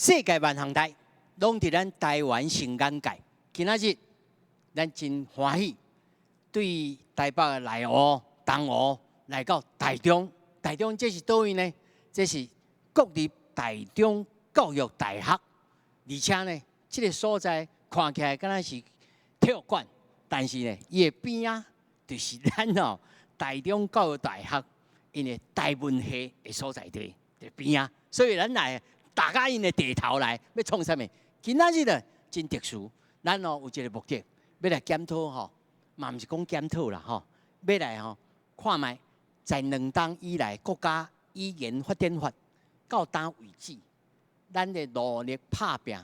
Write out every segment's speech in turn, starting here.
世界萬項代，攏佇咱台灣新眼界。今仔日咱真歡喜，對台北的內湖、東湖來到台中。台中這是佗位呢？這是國立台中教育大學，而且呢，這個所在看起來敢若是體育館，但是呢，伊的邊仔就是咱哦台中教育大學𪜶的台文系的所在地佇邊仔，所以咱來踏共𪜶的地頭來，欲創啥物？今仔日呢真特殊，咱哦有一個目的，欲來檢討吼，嘛毋是講檢討啦吼，欲來吼看覓在兩冬以來國家語言發展法到今為止，咱的努力拍拚，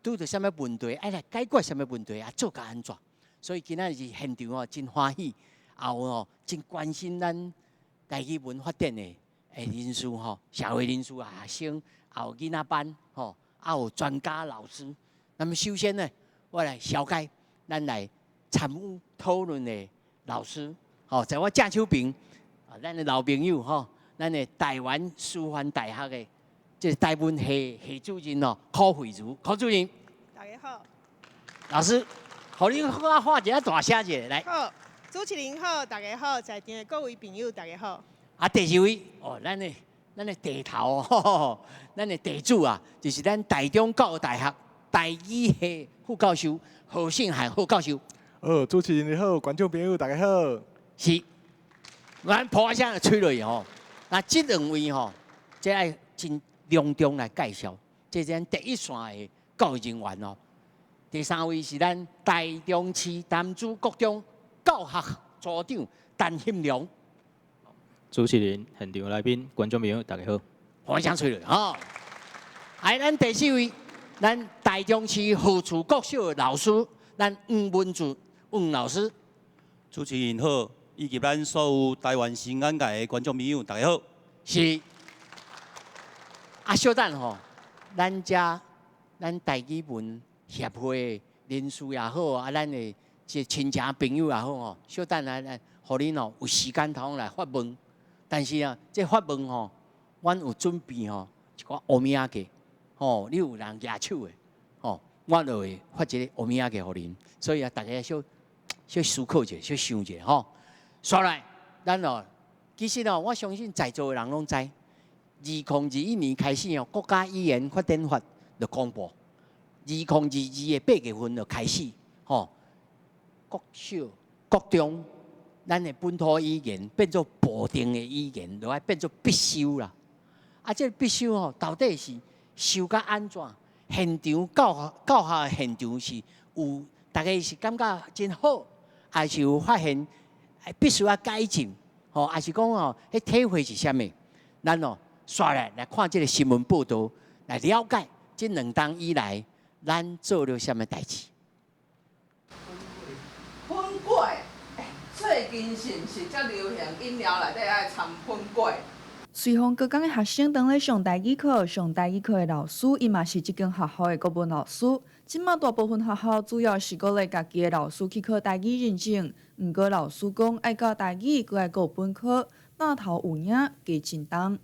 拄著啥物問題，愛來解決啥物問題啊？做甲按怎？所以今仔日現場哦真歡喜，也有哦真關心咱台語文發展的人士吼，社會人士啊、學生，也有囡仔班吼，也有專家老師。那麼首先呢，我來紹介咱來參與討論的老師，吼，在我正手爿，啊，咱的老朋友吼，咱的台灣師範大學的這個台文系系主任哦，柯惠如，柯主任。大家好。老師，予你喊一下大聲一下來。好，主持人好，大家好，在場的各位朋友大家好。啊，第二位哦，咱的地頭，咱的地主啊，就是咱台中教育大學台語系副教授何勝漢何教授。哦，主持人你好，觀眾朋友大家好。是，咱噗仔聲就吹落去吼。那這兩位吼，這愛真隆重來介紹，這是咱第一線的教育人員哦。第三位是咱台中市潭子國中教學組長陳興良。主持人、現場來賓、觀眾朋友，大家好。噗仔聲吹落吼。來，咱第四位，咱台中市河厝國小的老師，咱黃文柱黃老師。主持人好，以及咱所有台灣新眼界的觀眾朋友，大家好。是。啊，小等吼，咱遮咱台語文協會人士也好，啊，咱的這親戚朋友也好吼，小等來來，予恁吼有時間通來發問。但是啊，這發問吼，阮有準備吼一寡烏物仔價，吼，你有人舉手的，吼，我就會發一个烏物仔價予恁。所以啊，大家小小思考一下，小想一下吼。煞來，咱哦，其實哦，我相信在座的人攏知，2021年開始哦，國家語言發展法就公布，2022的8月份就開始，吼，國小、國中，咱的本土語言變做部定的語言，就愛變做必修啦。啊，這個必修吼，到底是修甲按怎？現場教學的現場是有，大家是感覺真好，還是有發現必須愛改進？吼，還是講吼，彼體會是啥物？咱哦，煞來來看這個新聞報道，來了解這兩冬以來，咱做了啥物代誌。粉粿，最近是毋是才流行飲料內底愛摻粉粿？瑞豐高工的學生當咧上台語課，上台語課的老師，伊嘛是這間學校的國文老師。這馬大部分學校主要是鼓勵家己的老師去考台語認證，毋過老師講愛教台語，閣愛顧本科，若頭有影加真重。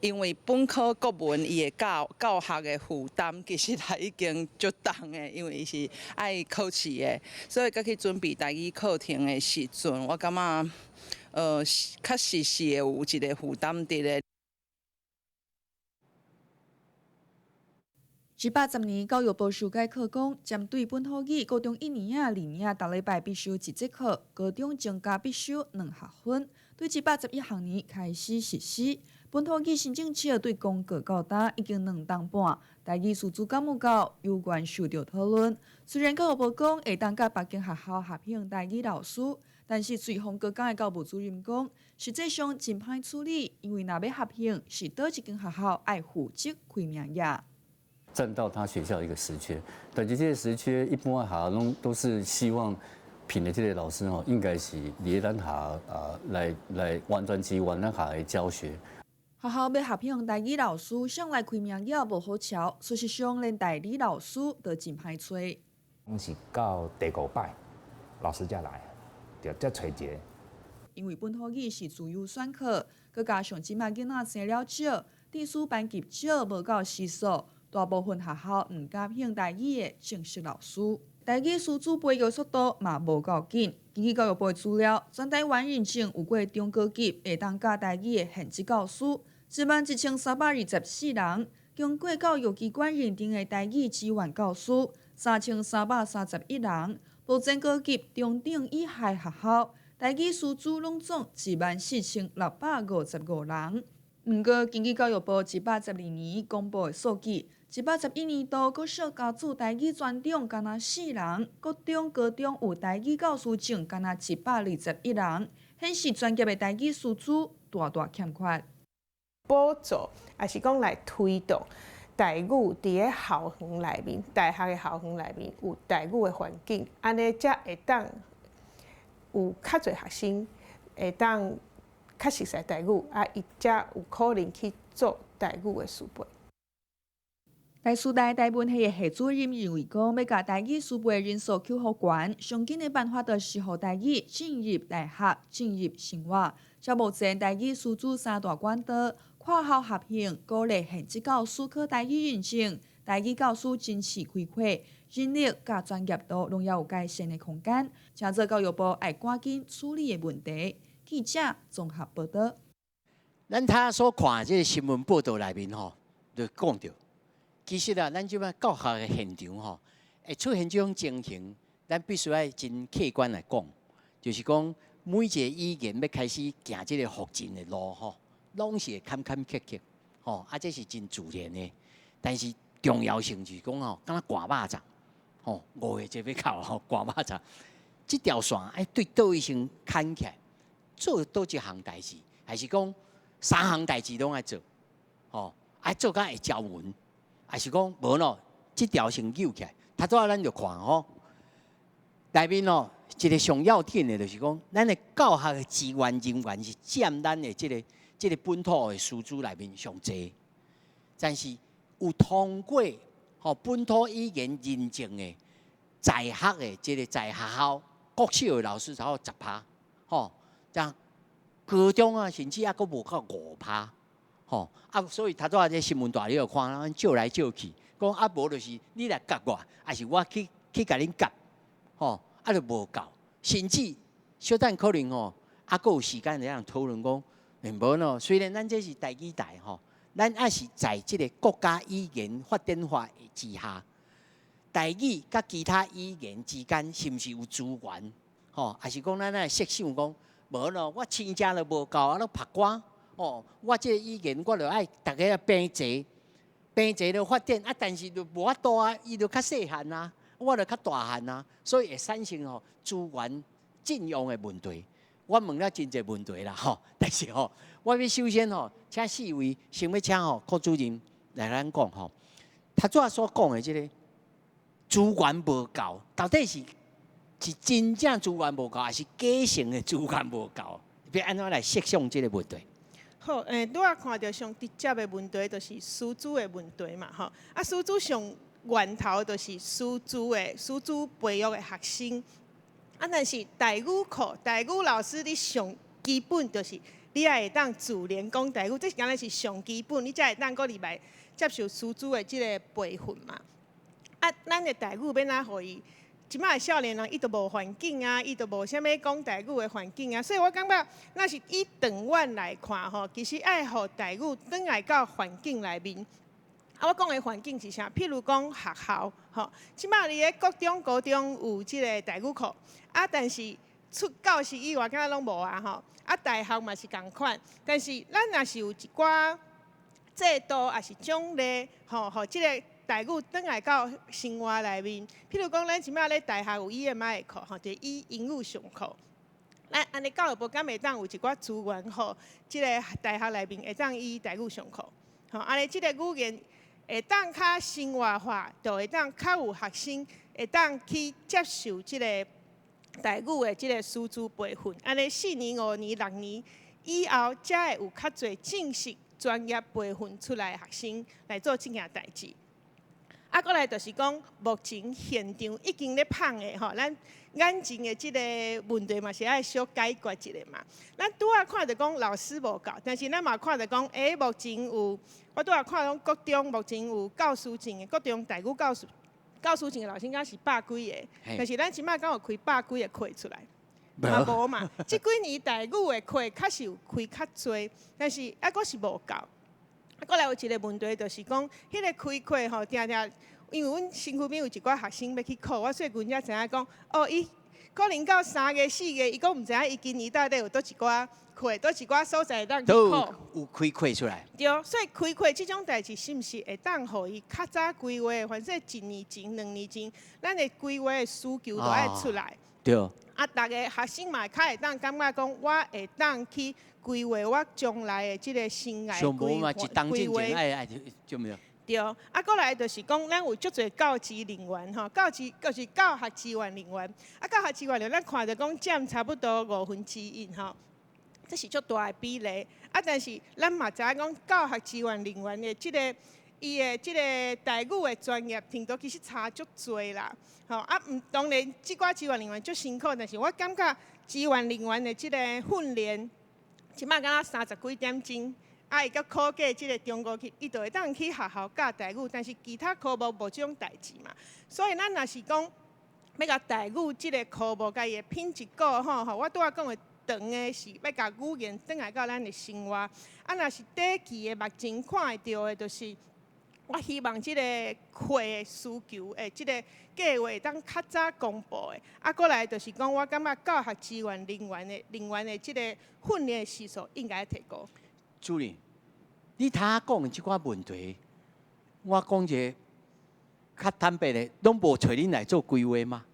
因為本科國文伊的教學的負擔其實也已經足重的，因為伊是愛考試的，所以閣去準備台語課程的時陣，我感覺確實是會有一個負擔佇咧。110年教育部修改課綱，針對本土語，高中一年仔、二年仔，逐禮拜必修一節課，高中增加必修兩學分，對111學年開始實施。本土語新政策對公告到今已經兩冬半，台語師資敢有夠，猶原受著討論。雖然教育部講會當佮別間學校合併台語老師，但是瑞豐高工的教務主任講，實際上真歹處理，因為若欲合併，是佗一間學校愛負責開名額。佔到他學校一個職缺，但是這個職缺一般學校攏都是希望聘的這個老師吼，應該是佇咱學校啊來完全支援咱學校的教學。學校欲合併台語老師上來開名額無好喬，事實上連代理老師都真歹揣。攏是到第五擺，老師才來，著才揣一个。因為本土語是自由選課，閣加上這馬囡仔生了少，致使班級少，無夠時數。大部分學校毋敢聘台語的正式老師。台語師資培育速度嘛無夠緊。根據教育部的資料，全台灣認證有過中高級會當教台語的現職教師11,324人，經過教育機關認定的台語支援教師3331人。目前高級中等以下學校台語師資攏總14,655人。毋過，根據教育部112年公布的數據，111年度國小甲子台語專長干焦四人，國中、高中有台語教師證干焦121人，顯示專業的台語師資大大欠缺。補助，抑是講來推動台語佇咧校園內面，大學的校園內面有台語的環境，按呢才會當有較濟學生會當較熟悉台語，啊，伊才有可能去做台語的師培。台師大台文系的系主任認為講，欲共台語師培人數扣予懸，上緊的辦法就是予台語進入大學、進入生活。照目前台語師資三大管道，跨校合併，鼓勵現職教師考台語認證，台語教師真試開課，人力佮專業度攏猶有改善的空間，請做教育部愛趕緊處理的問題。記者綜合報道。咱頭所看這个新聞報道內面吼，就講著，其實啊，咱這擺教學的現場吼，會出現這種情形，咱必須愛真客觀來講，就是講每一个語言欲開始行這个復振的路吼，攏是會坎坎坷坷，吼，啊，這是真自然的。但是重要性就是講吼，敢若掛肉粽，吼，五月節欲到吼，掛肉粽，這條線愛對佗位先牽起來，做佗一項代誌，還是講三項代誌攏愛做，吼，愛做甲會招魂，還是講無咯？這條線扭起來，頭拄仔咱就看吼，內面哦，一个上要緊的，就是講，咱的教學的資源人員是佔咱的這个本土的師資內面上濟，但是有通過吼本土語言認證的在學的這个在學校國小的老師才有10%，吼，這樣高中啊，甚至猶閣無到5%，吼啊，所以頭拄仔這新聞大你有看，咱借來借去，講啊無就是你來夾我，抑是我去共恁夾，吼，啊就無夠，甚至小等可能吼，猶閣有時間會當討論講，無喏，雖然咱這是台語台吼，咱猶是在這个國家語言發展法之下，台語佮其他語言之間是毋是有資源？吼，抑是講咱愛設想講，無喏，我親情都無夠，啊，攏拍歌，哦，我這个語言我就愛逐家平齊，平齊就發展啊，但是就無法度啊，伊就較細漢啊，我就較大漢啊，所以會產生吼資源佔用的問題。我問了真濟問題啦，吼，但是吼，我欲首先吼，請四位，先欲請吼郭主任來咱講吼，頭拄仔所講的這个資源無夠，到底是真正資源無夠，抑是假性的資源無夠？欲按怎來設想這个問題？好，拄仔看著上直接的問題，就是師資的問題嘛，吼。啊，師資上源頭就是師資培育的學生。啊，但是台語課、台語老師，你上基本就是你愛會當自然講台語，這是敢若是上基本，你才會當閣入來接受師資的這个培訓嘛。啊，咱的台語欲按怎予伊？這擺的少年人，伊都無環境啊，伊都無啥物講台語的環境啊，所以我感覺，若是以長遠來看吼，其實愛予台語轉來到環境內面。啊，我講的環境是啥？譬如講學校，吼，這擺佇咧國中、高中有這个台語課，啊，但是除教師以外，敢若攏無啊，吼。啊，大學嘛是仝款，但是咱若是有一寡制度，抑是獎勵，吼，予這个台語轉來到生活內面。譬如講，咱這擺咧大學有 EMI 的課，吼，就是以英語上課。咱按呢教育部敢會當有一寡資源，予這个大學內面會當以台語上課，吼，按呢這个語言會當較生活化，就會當較有學生會當去接受這个台語的這个師資培訓。按呢4年、5年、6年以後，才會有較濟正式專業培訓出來的學生來做這件代誌。啊，閣來就是講，目前現場已經咧麭的吼，咱眼前的這個問題嘛是愛小解決一下嘛。咱拄仔看著講老師無夠，但是咱嘛看著講，目前有，我拄仔看講國中目前有教師證的，國中台語教師證的老師敢是百幾個，但是咱這擺敢有開百幾個課出來？嘛無嘛。這幾年台語的課確實有開較濟，但是猶閣是無夠。啊，閣來有一個問題，就是講，彼個開課吼，定定因為阮身軀邊有一寡學生欲去考，我最近才知影講，哦，伊可能到3月、4月，伊閣毋知影伊今年到底有佗一寡課，佗一寡所在會當去考。有開課出來。對，所以開課這種代誌，是毋是會當予伊較早規劃？反正一年前、2年前，咱的規劃的需求都愛出來。啊，逐个學生嘛較會當感覺講，我會當去規劃我將來的這個生涯規劃。規劃。愛愛對毋對？對，啊，閣來就是講，咱有足濟教職人員吼，教職就是教學支援人員。啊，教學支援人員，咱看著講佔差不多1/5吼，這是足大的比例。啊，但是咱嘛知影講，教學支援人員的這个伊的這個台語的專業程度其實差足濟啦。吼啊，毋當然，這寡支援人員足辛苦，但是我感覺支援人員的這个訓練，這擺敢若30幾點鐘。啊，伊閣考過這个中高級，伊就會當去學校教台語，但是其他科目無這種代誌嘛。所以咱若是講欲共台語這个科目，共伊的品質顧好吼，我拄仔講的長的是欲共語言轉來到咱的生活。啊，若是短期的目前看會著的，就是我希望這个課的需求的這个計劃會當較早公布的。啊，閣來就是講，我感覺教學支援人員的這个訓練時數應該提高。主任，你頭仔講的這寡問題，我講一个較坦白的，攏無揣恁來做規劃嗎？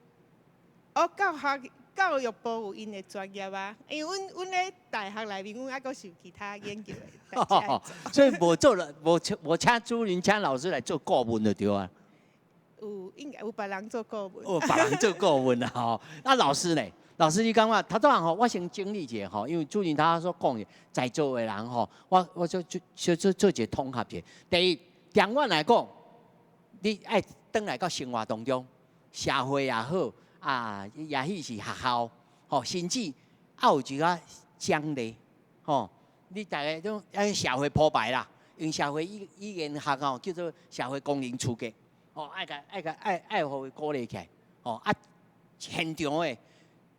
哦，教學教育部有𪜶的專業啊，因為阮咧大學內面，阮猶閣是有其他研究的代誌。所以無做了，無請主任、請老師來做顧問就對啊。有，應該有別人做顧問。有別人做顧問啊吼，那老師呢？老師，你感覺頭拄仔吼，我先整理一下吼，因為主任他所講的，在座的人吼，我做一個統合者。第一，長遠來講，你愛轉來到生活當中，社會也好，啊，也許是學校，吼，甚至還有一寡獎勵，吼，你逐个攏愛社會鋪排啦，用社會語言學吼，叫做社會功能區隔，吼，愛共愛愛予伊鼓勵起來，吼啊，現場的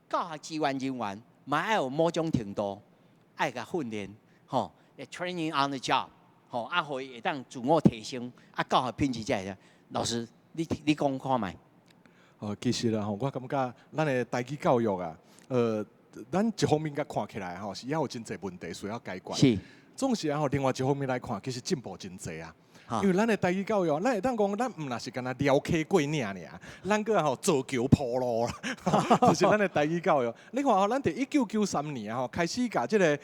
教學支援人員嘛愛有某種程度愛共訓練，吼，training on the job，吼，啊，予伊會當自我提升，啊，教學品質才會。老師，你講看覓？哦，其實啦吼，我感覺咱的台語教育啊，咱一方面共看起來吼，是猶有真濟問題需要解決。總是啊吼，另外一方面來看，其實進步真濟啊。因為咱的台語教育，咱會當講，咱毋若是干焦撩溪過嶺爾，咱閣吼造橋鋪路啦，就是咱的台語教育。你看吼，咱佇1993年吼開始共這个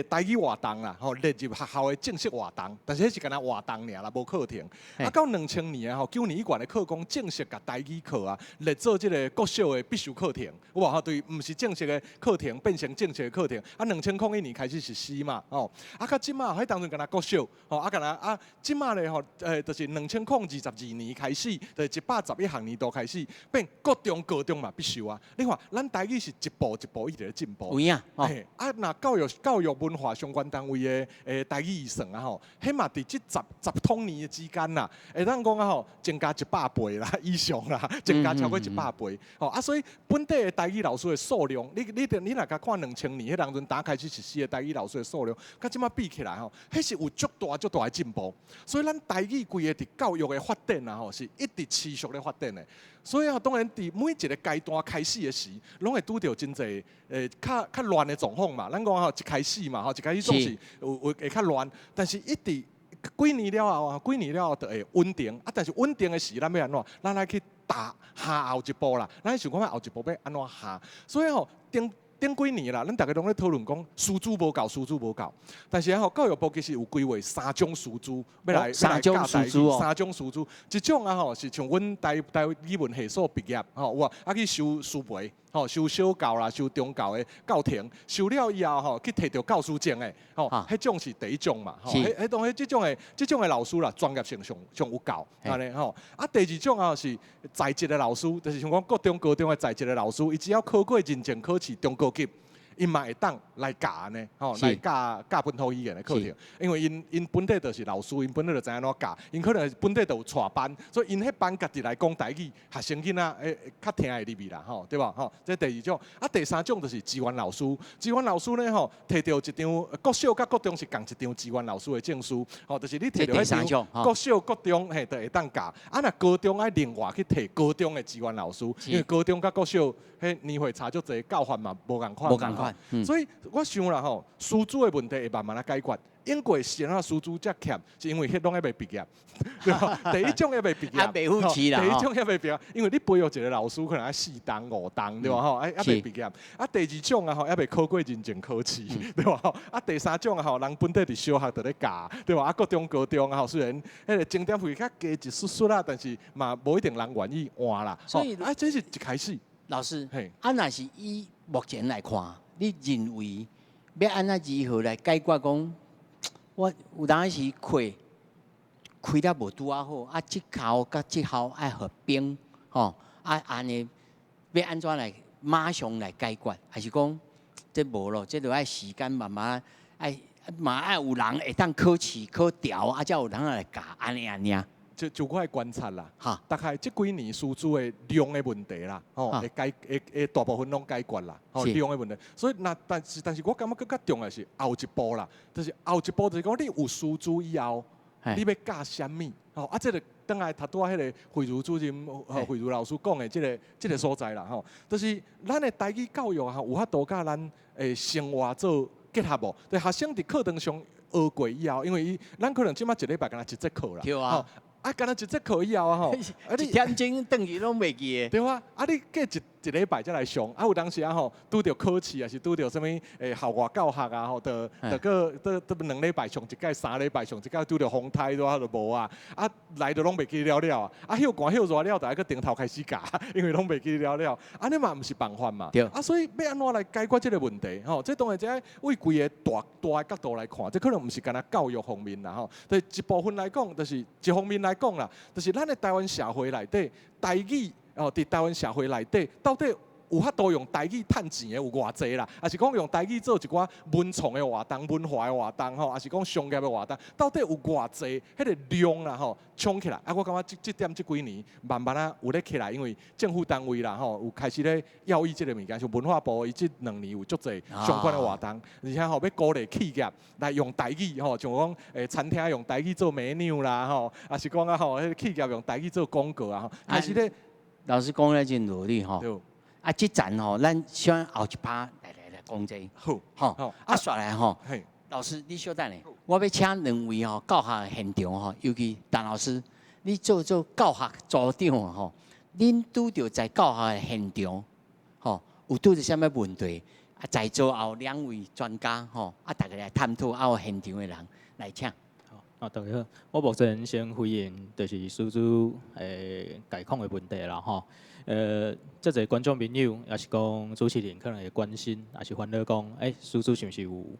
台語活動啦，吼列入學校的正式活動，但是彼是干焦活動爾啦，無課程。啊，到2000年吼，九年以懸的課綱正式共台語課啊列做這个國小的必修課程，有無吼？對，毋是正式的課程變成正式的課程。啊，2001年開始實施嘛，吼。啊，到這馬彼當陣干焦國小，吼啊，干焦啊，這馬咧吼，就是2022年開始，就是111學年度開始變國中、高中嘛必修啊。你看，咱台語是一步一步一直咧進步。有影，嘿，啊，若教育文化相關單位的台語預算啊吼，彼嘛佇這十統年的之間啦，會當講啊吼，增加100倍啦以上啦，增加超過一百倍。吼啊，所以本地的台語老師的數量，你若共看2000年彼當陣打開始實施的台語老師的數量，佮這馬比起來吼，彼是有足大足大的進步。所以咱台語規个佇教育的發展啊吼，是一直持續咧發展的。所以啊，當然佇每一个階段開始的時，攏會拄著真濟較亂的狀況嘛。咱講吼，一開始嘛吼，一開始總是有會較亂，但是一直幾年了後啊，幾年了後就會穩定。啊，但是穩定的時，咱欲按怎？咱愛去踏下後一步啦。咱想看覓後一步欲按怎下？所以吼，頂幾年啦，咱逐家攏咧討論講師資無夠，師資無夠。但是吼，教育部其實有規劃三種師資，欲來三種師資哦。三種師資，一種啊吼是像阮台語文系所畢業吼，有啊，啊去修師培，吼，修小教啦，修中教的教程，修了以後吼，去提著教師證的，吼，彼種是第一種嘛，吼，彼彼當彼這種的老師啦，專業性上上有夠，按呢吼。啊，第二種啊是在職的老師，就是像講國中、高中的在職的老師，伊只要考過認證考試中高級，𪜶嘛會當來教按呢，吼，來教教本土語言的課程，因為𪜶本底就是老師，𪜶本底就知影按怎教，𪜶可能本底就有帶班，所以𪜶彼班家己來講台語，學生囡仔會較聽會入去啦，吼，對無？吼，這第二種。啊，第三種就是資源老師，資源老師呢，吼，提著一張國小佮國中是仝一張資源老師的證書，吼，就是你提著彼張國小、國中嘿，就會當教。啊，若高中愛另外去提高中的資源老師，因為高中佮國小彼年歲差足濟，教法嘛無仝款。無仝款。所以我想啦吼，師資的問題會慢慢仔解決。英國是按怎師資遮欠，是因為彼攏還袂畢業，對無？第一種還袂畢業，未赴試啦。第一種還袂畢業，因為你培育一個老師可能愛四冬五冬，對無吼？還袂畢業。啊，第二種啊吼，猶未考過認證考試，對無？啊，第三種啊吼，人本底佇小學就咧教，對無？啊，國中、高中啊吼，雖然彼個鐘點費較低一絲絲啦，但是嘛無一定人願意換啦。所以啊，這是一開始。老師，啊，若是以目前來看，你認為欲按怎如何來解決？講我有當時課開得無拄仔好，啊，這校佮這校愛合併，吼，啊，按呢欲按怎來馬上來解決？還是講這無咯？這著愛時間慢慢愛，嘛愛有人會當考試考調，啊，才有人來教，按呢按呢。就我的觀察啦，大概這幾年師資的量的問題啦，吼，會解會會大部分攏解決啦，吼，量的問題。所以若但是我感覺閣較重要是後一步啦，就是後一步就是講你有師資以後，你欲教啥物？吼，啊，這個轉來頭拄仔彼個惠如主任、惠如老師講的這個所在啦，吼，就是咱的台語教育吼，有法度佮咱的生活做結合無？對學生佇課堂上學過以後，因為伊咱可能這擺一禮拜干焦一節課啦，啊，干焦一節課以後啊吼，啊你一點鐘轉去攏袂記得。對啊，啊你過一一禮拜才來上，啊有當時啊吼，拄著考試，抑是拄著啥物校外教學啊吼，就就閣閣閣兩禮拜上一擺，三禮拜上一擺，拄著風颱拄仔就無啊，啊來就攏袂記了了啊，啊歇寒歇熱了，就愛閣重頭開始教，因為攏袂記了了，按呢嘛毋是辦法嘛。啊，所以欲按怎來解決這個問題？吼，這當然這為規个大大的角度來看，這可能毋是干焦教育方面啦吼。對一部分來講，就是一方面來講啦，就是咱的台灣社會內底台語哦，佇台灣社會內底，到底有法度用台語趁錢的有偌濟啦？抑是講用台語做一寡文創的活動、文化的活動吼，抑是講商業的活動，到底有偌濟？彼個量啦吼，衝起來。啊，我感覺這這點這幾年慢慢仔有咧起來，因為政府單位啦吼，有開始咧要意這個物件，像文化部伊這兩年有足濟相關的活動，而且吼欲鼓勵企業來用台語吼，像講餐廳用台語做 menu 啦吼，抑是講啊吼，彼個企業用台語做廣告啊吼，開始咧。老師講咧真努力吼。啊，這層吼，咱先後一趴來來來講這個。好，吼，啊，煞來吼，老師你稍等下，我欲請兩位吼教學現場吼，尤其陳老師，你做做教學組長吼，恁拄著在教學的現場吼，有拄著啥物問題？啊，在座也有兩位專家吼，啊，大家來探討，啊，有現場的人來請。啊，大家好，我目前先回應就是師資概況的問題啦吼。遮濟觀眾朋友，抑是講主持人可能會關心，抑是煩惱講，欸，師資是毋是有無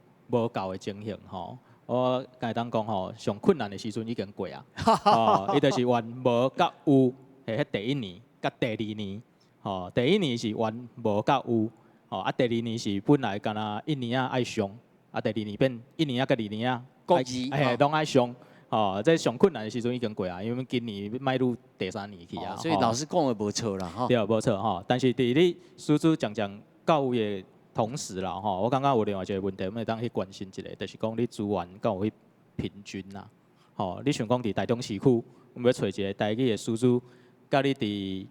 夠的情形吼？我敢會當講吼，上困難的時陣已經過啊。哦，伊就是原無佮有，彼第一年佮第二年，吼，第一年是原無佮有，吼，啊，第二年是本來干焦一年仔愛上，啊，第二年變一年仔佮二年仔。各自嘿，攏愛上，吼，這上困難的時陣已經過啊，因為今年邁入第三年去啊。所以老師講的無錯啦，吼。對，無錯吼。但是佇你師資漸漸到位的同時啦，吼，我感覺有另外一個問題，阮會當去關心一下，就是講你資源敢有去平均啦，吼，你想講佇台中市區，阮欲揣一個台語的師資，佮你佇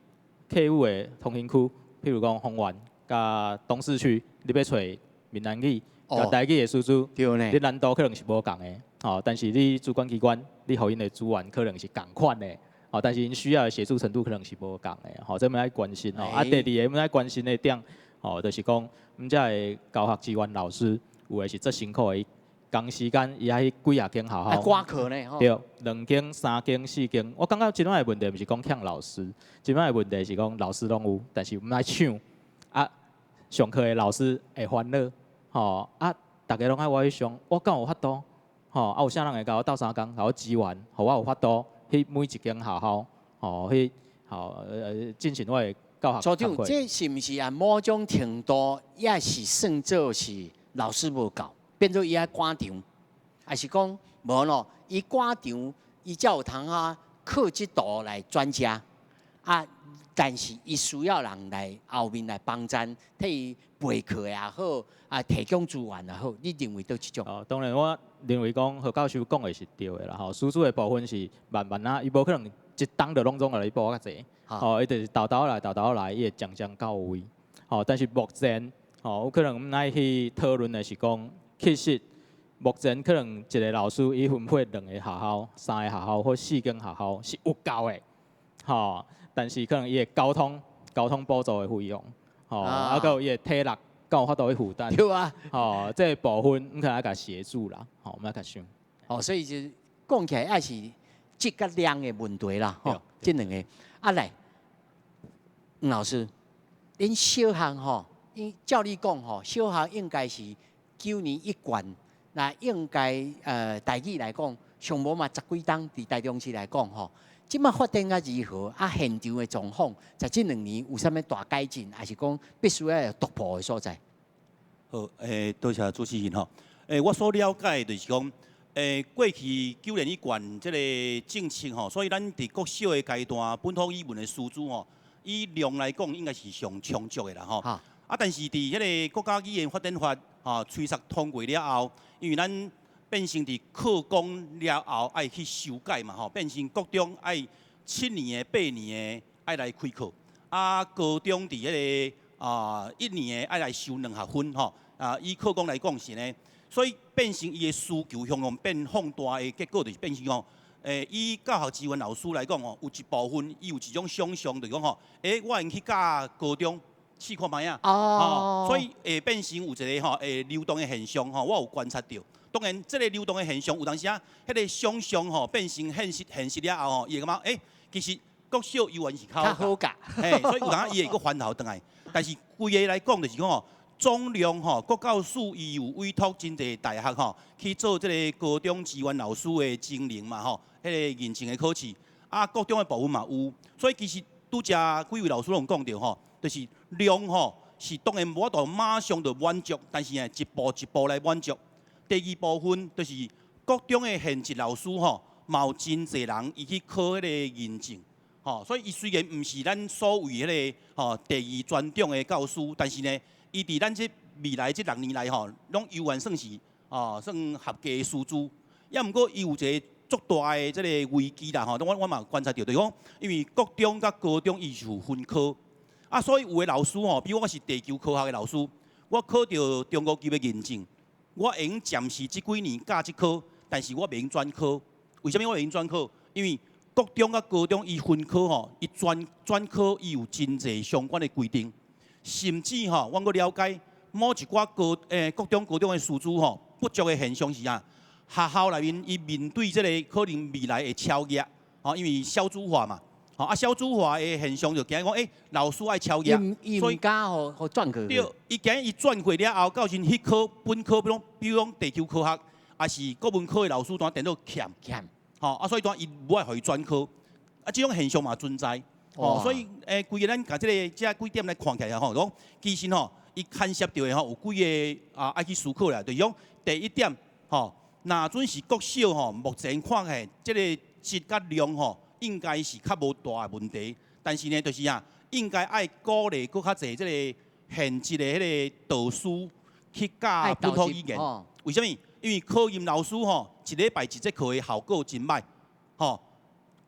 客語的通行區，譬如講豐原佮東勢區，你欲揣閩南語佮台語的師資，你難度可能是無仝的，吼，但是你主管機關，你予𪜶的資源可能是仝款的，吼，但是𪜶需要的協助程度可能是無仝的，吼，這阮愛關心吼。啊，第二个阮愛關心的點，吼，就是講，阮遮的教學資源老師，有的是足辛苦的，仝時間伊愛去幾若間學校，趕課呢，對，兩間、三間、四間。我感覺這擺的問題毋是講欠老師，這擺的問題是講老師攏有，但是毋愛搶啊。上課的老師會煩惱，吼啊，逐家攏愛我去上，我敢有法度？吼啊，有啥人會共我鬥相共，共我支援，予我有法度去每一間學校，吼去吼進行我的教學組長，工課。這是毋是按某種程度也是算做是老師無夠，變做伊愛趕場，抑是講無咯？伊趕場，伊才有通啊靠這途來轉接啊。但是伊需要人來後面來幫贊，替伊備課也好，啊提供資源也好，你認為佗一種？哦，當然我認為講何教授講的是對的啦，吼，師資的部分是慢慢啊，伊無可能一冬就攏總予你補較濟，吼，伊就是沓沓來，沓沓來，伊會漸漸到位，吼，但是目前，吼，有可能阮愛去討論的是講，其實目前可能一個老師伊分配兩個學校、三個學校或四間學校是有夠的，吼。但是可能伊的交通補助的費用，吼，啊，閣有伊的體力，敢有法度去負擔？對啊，吼，這個部分阮可能愛共協助啦，吼，我們愛共想。哦，所以就講起來也是質佮量的問題啦，吼，這兩個。啊來，吳老師，恁小學吼，因照你講吼，小學應該是9年一貫，那應該台語來講，上無嘛十幾冬，佇台中市來講吼。這馬發展啊如何？啊，現場的狀況，在這兩年有啥物大改進，抑是講必須愛有突破的所在？好，多謝主持人吼。我所了解的就是講，過去9年一貫這個政策吼，所以咱佇國小的階段，本土語文的師資吼，以量來講應該是上充足的啦吼。啊，但是佇彼個國家語言發展法吼催促通過了後，因為咱變成佇課綱了後愛去修改嘛吼，變成國中愛7年的、8年的愛來開課，啊高中佇彼個1年的愛來修兩學分吼，啊以課綱來講是呢，所以變成伊的需求向向變放大的結果，就是變成講，以教學資源老師來講吼，有一部分伊有一種想象，就是講吼，我會用去教高中試看覓仔，所以會變成有一個吼，會流動的現象吼，我有觀察著。當然，這個流動的現象有當時啊，彼個想象吼變成現實，現實了後吼，伊會感覺其實國小猶原是較好教，嘿，所以有當伊會閣翻頭轉來。但是規个來講，就是講吼，總量吼，國教署伊有委託真濟大學吼去做這個高中資源老師的徵能嘛吼，彼個認證的考試，啊，國中的部分嘛有，所以其實拄才幾位老師攏講著吼，就是量吼是當然無法度馬上就滿足，但是呢，一步一步來滿足。第二部分就是國中的現職老師吼，嘛有真濟人伊去考彼個認證，吼，所以伊雖然毋是咱所謂彼個吼第二專長的教師，但是呢，伊佇咱這未來這6年來吼，攏猶原算是哦算合格的師資。抑毋過伊有一個足大的這個危機啦吼，我嘛觀察著，就是講，因為國中佮高中伊是有分科，啊，所以有的老師吼，比如我是地球科學的老師，我考著中高級的認證。我會用暫時這幾年教這科，但是我袂用轉科。為啥物我袂用轉科？因為國中佮高中伊分科吼，伊轉科伊有真濟相關的規定，甚至吼，阮閣了解某一寡國中、高中的師資吼不足的現象是啥？學校內面伊面對這個可能未來會超額，吼，因為少子化嘛，吼啊少子化的現象就驚講，老師愛超額，所以毋敢予轉過。對，伊驚伊轉過了後，到時彼科本科，比如講地球科學，抑是國文科的老師，當電腦欠欠，吼啊，所以當伊無愛予伊轉科，啊，這種現象嘛存在，哦，所以規个咱共這幾點來看起來吼，講其實吼，伊牽涉著的吼有幾个啊愛去思考啦，就是講第一點吼，若準是國小吼，目前看起來這個質佮量吼，應該是較無大的問題，但是呢，就是啊，應該愛鼓勵閣較濟這個現職的彼個導師去教本土語言。為啥物？因為考任老師吼，一禮拜一節課的效果真歹，吼，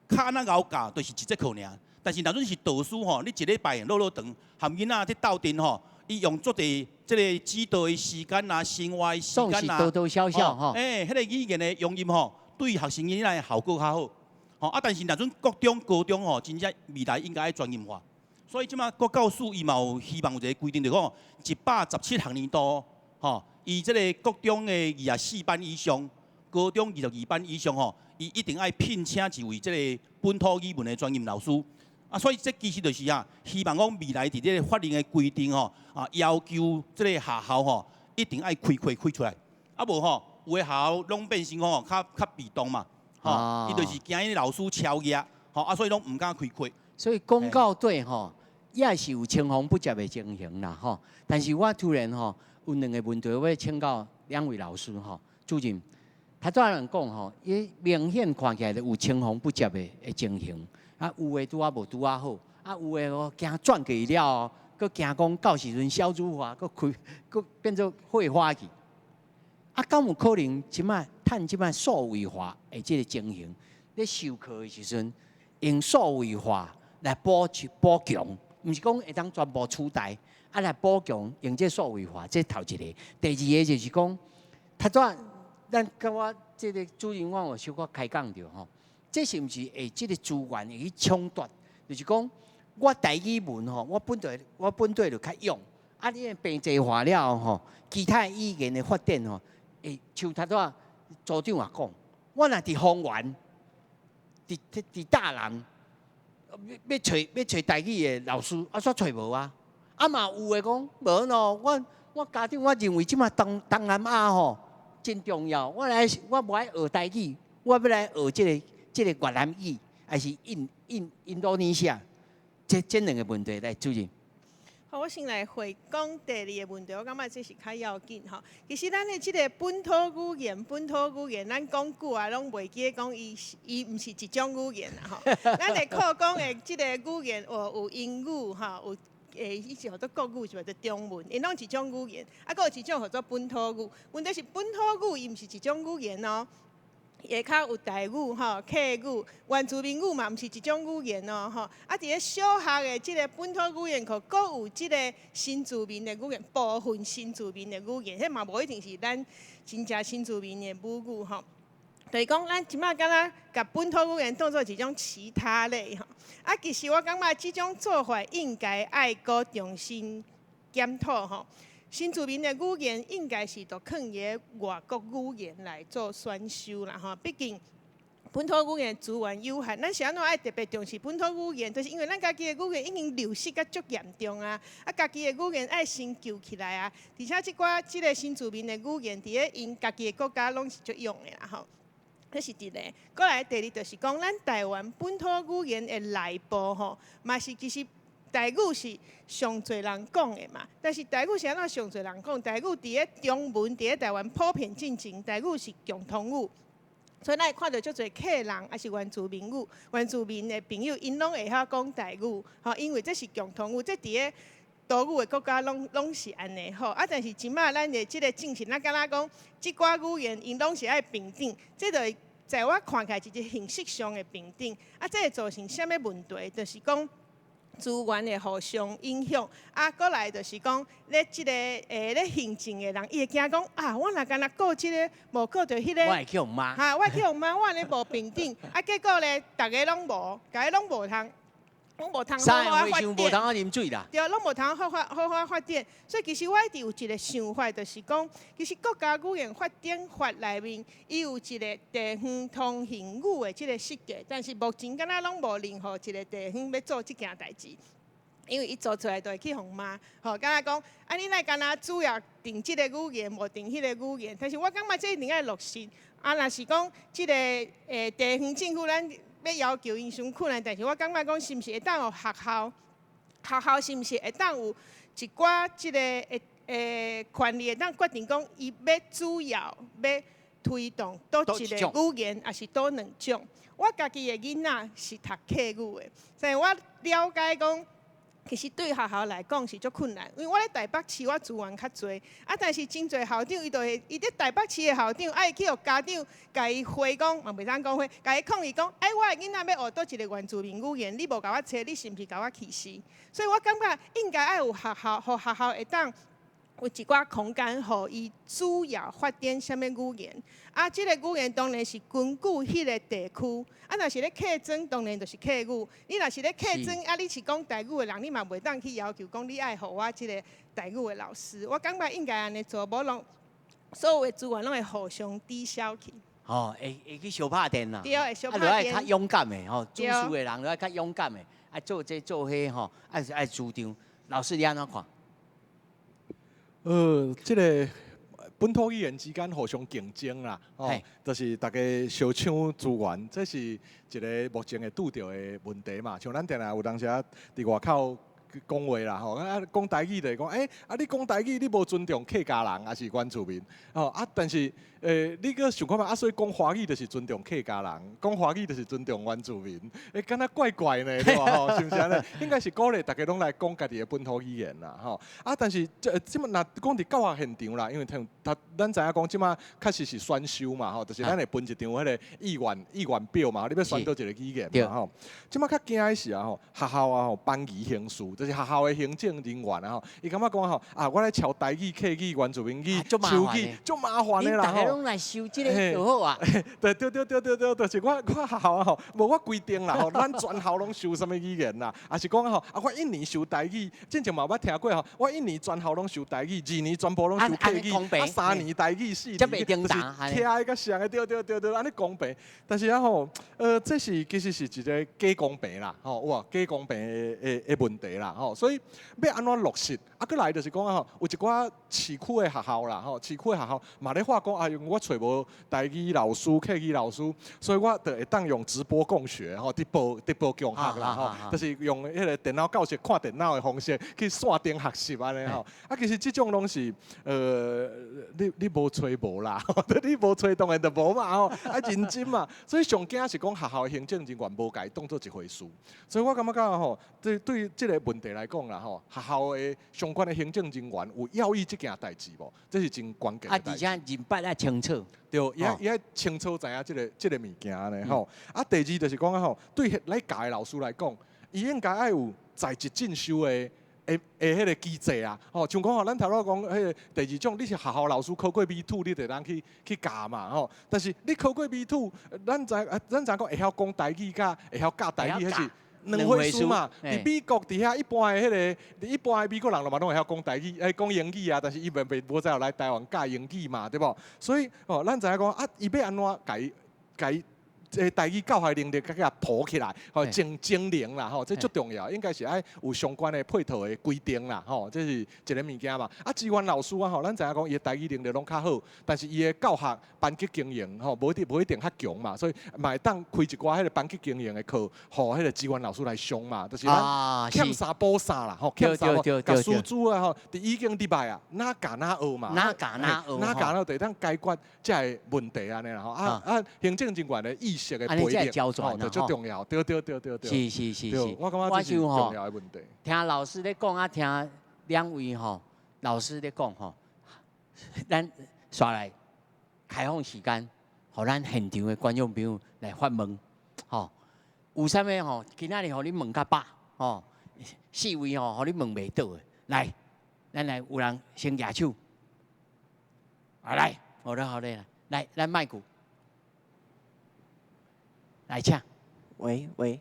較若𠢕教就是一節課爾。但是若陣是導師吼，你一禮拜落落長，含囡仔佇鬥陣吼，伊用足濟這個指導的時間啊，生活的時間啊，多多少少吼，彼個語言的用音吼，對學生囡仔的效果較好。吼啊！但是若陣國中、高中吼，真正未來應該愛專業化。所以這馬國教署伊嘛有希望有一個規定，就講117學年度吼，伊這個國中的24班以上，高中22班以上吼，伊一定愛聘請一位這個本土語文的專任老師。啊，所以這其實就是啊，希望講未來佇這個法令的規定吼，啊，要求這個學校吼，一定愛開課開出來，啊無吼，有的學校攏變成講吼，較較被動嘛，吼，伊就是驚𪜶老師超額，吼，啊，所以攏毋敢開課。所以公教隊吼，也是有青黃不接的情形啦，吼。但是我突然吼有兩個問題，我欲請教兩位老師吼，主任，頭拄仔人講吼，伊明顯看起來有青黃不接的情形。啊，有的拄仔無拄仔好，啊，有的哦驚轉過去了後，閣驚講到時陣小組化，閣開，閣變做廢話去。啊，敢有可能這擺趁這擺數位化的這個情形，咧授課的時陣，用數位化來補補強，毋是講會當全部取代，啊來補強用這數位化，這頭一個。第二個就是講，頭拄仔咱佮我這個主任，我有小可開講著吼。這是毋是會這個資源會去搶奪？就是講，我台語文吼，我本地就較勇。啊，你的平濟化了後吼，其他語言的發展吼，會像頭拄仔組長也講，我若佇豐原，佇大人，欲揣台語的老師，啊，煞揣無啊。啊嘛有的講無喏，我家長我認為這馬東南亞吼真重要，我來我無愛學台語，我欲來學這個越南語，還是印度尼西亞，這兩個問題來主任。好，我先來回講第二個問題，我感覺這是較要緊吼。其實咱的這個本土語言，本土語言，咱講久啊，攏袂記得講伊毋是一種語言啦吼。咱的課講的這個語言，有英語吼，有伊是號做國語，是毋是中文？𪜶攏一種語言，啊，閣有一種號做本土語。問題是本土語伊毋是一種語言哦。下跤有台語吼、客語、原住民語嘛，毋是一種語言哦吼。啊，佇咧小學的這個本土語言課，閣有這個新住民的語言，部分新住民的語言，彼嘛無一定是咱真正新住民的母語吼。就是講，咱這擺敢若共本土語言當做一種其他類吼。啊，其實我感覺這種做法應該愛閣重新檢討吼。新住民的語言應該是都囥佇外國語言來做選修啦吼，畢竟本土語言資源有限，咱是按怎愛特別重視本土語言？就是因為咱家己的語言已經流失甲足嚴重啊！啊，家己的語言愛先救起來啊！而且這寡這個新住民的語言，佇咧𪜶家己的國家攏是足用的啦吼。這是一個，過來第二就是講，咱台灣本土語言的內部吼，嘛是其實。台語是上濟人講的嘛，但是台語是按怎上濟人講？台語佇咧中文佇咧台灣普遍進前，台語是共通語，所以咱會看著足濟客人，抑是原住民語、原住民的朋友，𪜶攏會曉講台語，吼，因為這是共通語，這佇咧多語的國家攏是按呢吼。啊，但是這馬咱的這個政策，咱敢若講，這寡語言𪜶攏是愛平等，這就在我看起來是一個形式上的平等。啊，這會造成啥物問題？就是講，資源會互相影響，啊，過來就是講，咧這個咧行政的人，伊會驚講啊，我若干焦顧這個，無顧著彼個，我會去予罵，哈，我會去予罵，我按呢無平等，啊，結果咧，逐个攏無，逐个攏無通，攏無通好好發展，無通好啉水啦，對，攏無通好好好好發展，所以其實我一直有一個想法，就是講，其實國家語言發展法內面，伊有一個地方通行語的這個設計，但是目前敢若攏無任何一個地方欲做這件代誌。因為伊做出來就會去予罵，吼，敢若講，啊，你哪敢若主要定這個語言，無定彼個語言？但是我感覺這一定愛落實。啊，若是講這個地方政府，咱欲要求𪜶傷困難，但是我感覺講，是毋是會當予學校，學校是毋是會當有一寡這個權利，會當決定講，伊欲主要欲推動佗一個語言，抑是佗兩種？我家己的囡仔是讀客語的，所以我了解講。其實對學校來講是足困難，因為我咧台北市，我資源較濟，啊，但是真濟校長伊就會，伊佇台北市的校長，愛去予家長共伊回講，嘛袂當講回，共伊抗議講，哎，我的囡仔欲學佗一個原住民語言，你無共我揣，你是毋是共我歧視？所以我感覺應該愛有學校，予學校會當有一寡空間，予伊主要發展啥物語言。啊，這個語言當然是根據彼個地區。啊，若是咧客莊，當然就是客語。你若是咧客莊，啊，你是講台語的人，你嘛袂當去要求講你愛予我這個台語的老師。我感覺應該按呢做，無攏所有的資源攏會互相抵消去。吼，會去相拍電啦。對，會相拍電。啊，就愛較勇敢的吼，主事的人就愛較勇敢的。愛做這做彼吼，愛愛主張。老師你按怎看？這个本土語言之間互相競爭啦，吼，就是大家相搶資源，這是一个目前會拄著的問題嘛。像咱定定有當時啊，佇外口講話啦，吼，啊講台語就會講，欸，啊你講台語，你無尊重客家人，抑是原住民，吼啊，但是，你閣想看覓啊？所以講華語就是尊重客家人，講華語就是尊重原住民，欸，敢若怪怪呢，對無吼？是毋是按呢？應該是鼓勵大家攏來講家己的本土語言啦，吼。啊，但是這這馬若講佇教學現場啦，因為聽他咱知影講，這馬確實是選修嘛，吼，就是咱會分一張彼个意願表嘛，你欲選佗一个語言嘛，吼。這馬較驚的是啊，吼，學校啊，吼，班級形式，就是學校的行政人員啊，吼，伊感覺講吼，啊，我來抄台語、客語、原住民語、手語，足麻煩的啦，吼。攏來修這个就好啊。對對對對對對，就是我學校啊吼，無我規定啦吼，咱全校攏修啥物語言啦，抑是講吼，啊我一年修台語，進前嘛有捌聽過吼，我一年全校攏修台語，二年全部攏修客語，啊三年台語，四年就是徛的較像的，對對對對，按呢公平。但是啊吼，這是其實是一个假公平啦，吼，有無假公平的問題啦，吼，所以欲按怎落實？啊，閣來就是講啊吼，有一寡市區的學校啦，吼，市區的學校嘛咧話講啊，因為我揣無台語老師、客語老師，所以我就會當用直播共學吼，直播共學啦吼，就是用彼个電腦教室看電腦的方式去線頂學習按呢吼。啊，其實這種攏是你無揣無啦，你無揣當然就無嘛吼，愛認真嘛。所以上驚是講學校行政人員無共伊當做一回事。所以我感覺講吼，對對這个問題來講啦吼，學校的相關的行政人員有要意這件代誌無？這是真關鍵。啊，而且認捌愛清楚。對，伊愛清楚知影這个物件呢吼。啊，第二就是講啊吼，對來教的老師來講，伊應該愛有在職進修的彼个機制啊，吼，像講吼，咱頭拄講彼个第二種，你是學校老師考過 B2，你就會當去教嘛，吼。但是你考過 B2，咱知講會曉講台語，佮會曉教台語，彼是兩回事嘛。佇美國佇遐一般的彼个，一般的美國人嘛攏會曉講台語，欸，講英語啊，但是伊袂無在來台灣教英語嘛，對無？所以吼，咱知影講啊，伊欲按怎共伊這台語教學能力閣共補起來，吼，增能啦，吼，這足重要，應該是愛有相關的配套的規定啦，吼，這是一个物件嘛。啊，資源老師啊，吼，咱知影講伊的台語能力攏較好，但是伊的教學班級經營吼，無一定較強嘛，所以嘛會當開一寡彼个班級經營的課，予彼个資源老師來上嘛，就是咱欠啥補啥啦，吼，欠啥補，共師資啊，吼，佇已經入來啊，哪教哪學嘛，哪教哪學，哪教哪學，就會當解決這个問題按呢啦，吼，啊，行政人員的意識的培育，吼，就足重要，對對對對對。是是是是，我感覺這是重要的問題。聽老師咧講啊，聽兩位吼老師咧講吼，咱煞來開放時間，予咱現場的觀眾朋友來發問，吼，有啥物吼？今仔日予你問較飽，吼，四位吼，予你問袂倒的，來，咱來有人先舉手，啊來，好咧好咧，來，咱麥克。來，請。喂喂，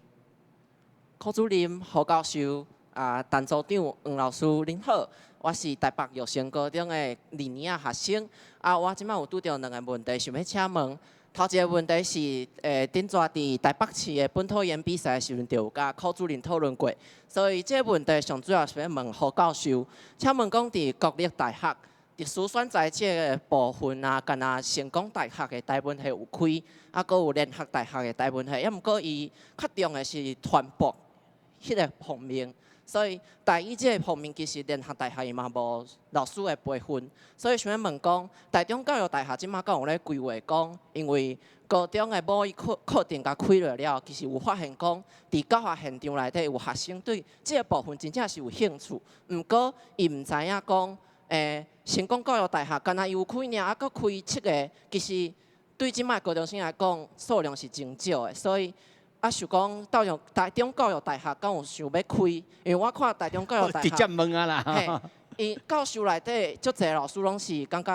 柯主任、何教授、啊，陳組長、黃老師，恁好，我是台北育成高中的二年仔學生。啊，我這擺有拄著兩个問題，想欲請問。頭一个問題是，頂逝佇台北市的本土語言比賽的時陣，就有佮柯主任討論過。所以這个問題上主要是欲問何教授，請問講佇國立大學特殊選才這个部分啊，敢若成功大學的台文系有開，啊，閣有聯合大學的台文系，抑毋過伊較重的是傳播彼个方面，所以台語這个方面其實聯合大學伊嘛無老師的培訓，所以想欲問講，台中教育大學這馬敢有咧規劃講，因為高中的母語課程共開落了，其實有發現講，佇教學現場內底有學生對這个部分真正是有興趣，毋過伊毋知影講，成功教育大學敢若伊有開爾，啊，閣開七个，其實對這擺高中生來講，數量是真少的，所以啊，想講台中教育大學敢有想欲開？因為我看台中教育大學直接問啊啦。嘿，伊教授內底足濟老師攏是感覺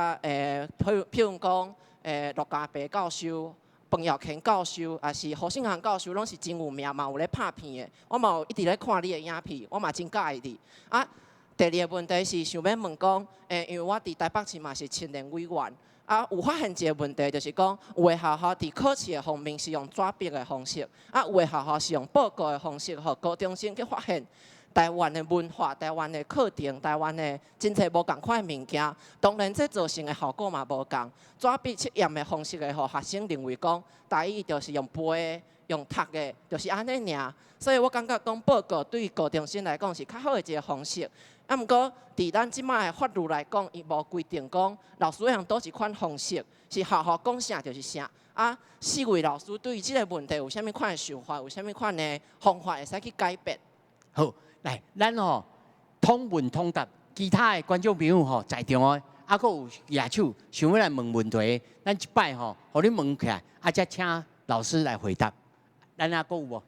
譬如講，陸家培教授、彭耀乾教授，抑是胡勝航教授，攏是真有名，嘛有咧拍片的。我嘛有一直咧看你的影片，我嘛真佮意你。啊，第二个問題是想欲問講，因為我佇台北市嘛是青年委員，啊，有發現一個問題，就是講有的學校佇考試的方面是用紙筆的方式，啊，有的學校是用報告的方式，予高中生去發現台灣的文化、台灣的課程、台灣的真濟無仝款的物件。當然，這造成的效果嘛無仝。紙筆測驗的方式會予學生認為講，台語就是用背的、用讀的，就是按呢爾。所以我感覺講報告對高中生來講是較好的一個方式。啊，毋過佇咱這擺的法律來講，伊無規定講老師用佗一款方式，是學校講啥就是啥。啊，四位老師對於這個問題有啥物款的想法，有啥物款的方法會使去改變？好，來，咱吼統問統答，其他的觀眾朋友吼在場的，啊，閣有舉手想欲來問問題，咱一擺吼，予恁問起來，啊，才請老師來回答。咱猶閣有無？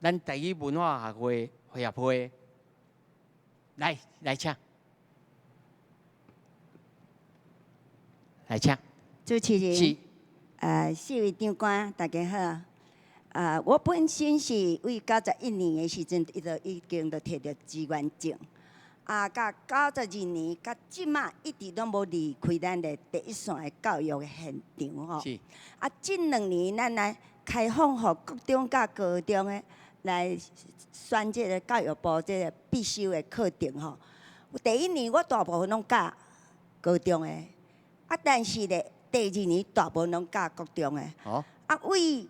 咱台語文化學會協會，來來請，來請。主持人，是，四位長官，大家好。我本身是為91年的時陣，伊就已經就提著志願證。啊，到92年，到這馬一直攏無離開咱的第一線的教育的現場吼。啊，這2年咱來開放予國中佮高中的來選這個教育部這個必修的課程吼。第一年我大部分攏教高中的，啊，但是咧第二年大部分攏教國中的。啊，為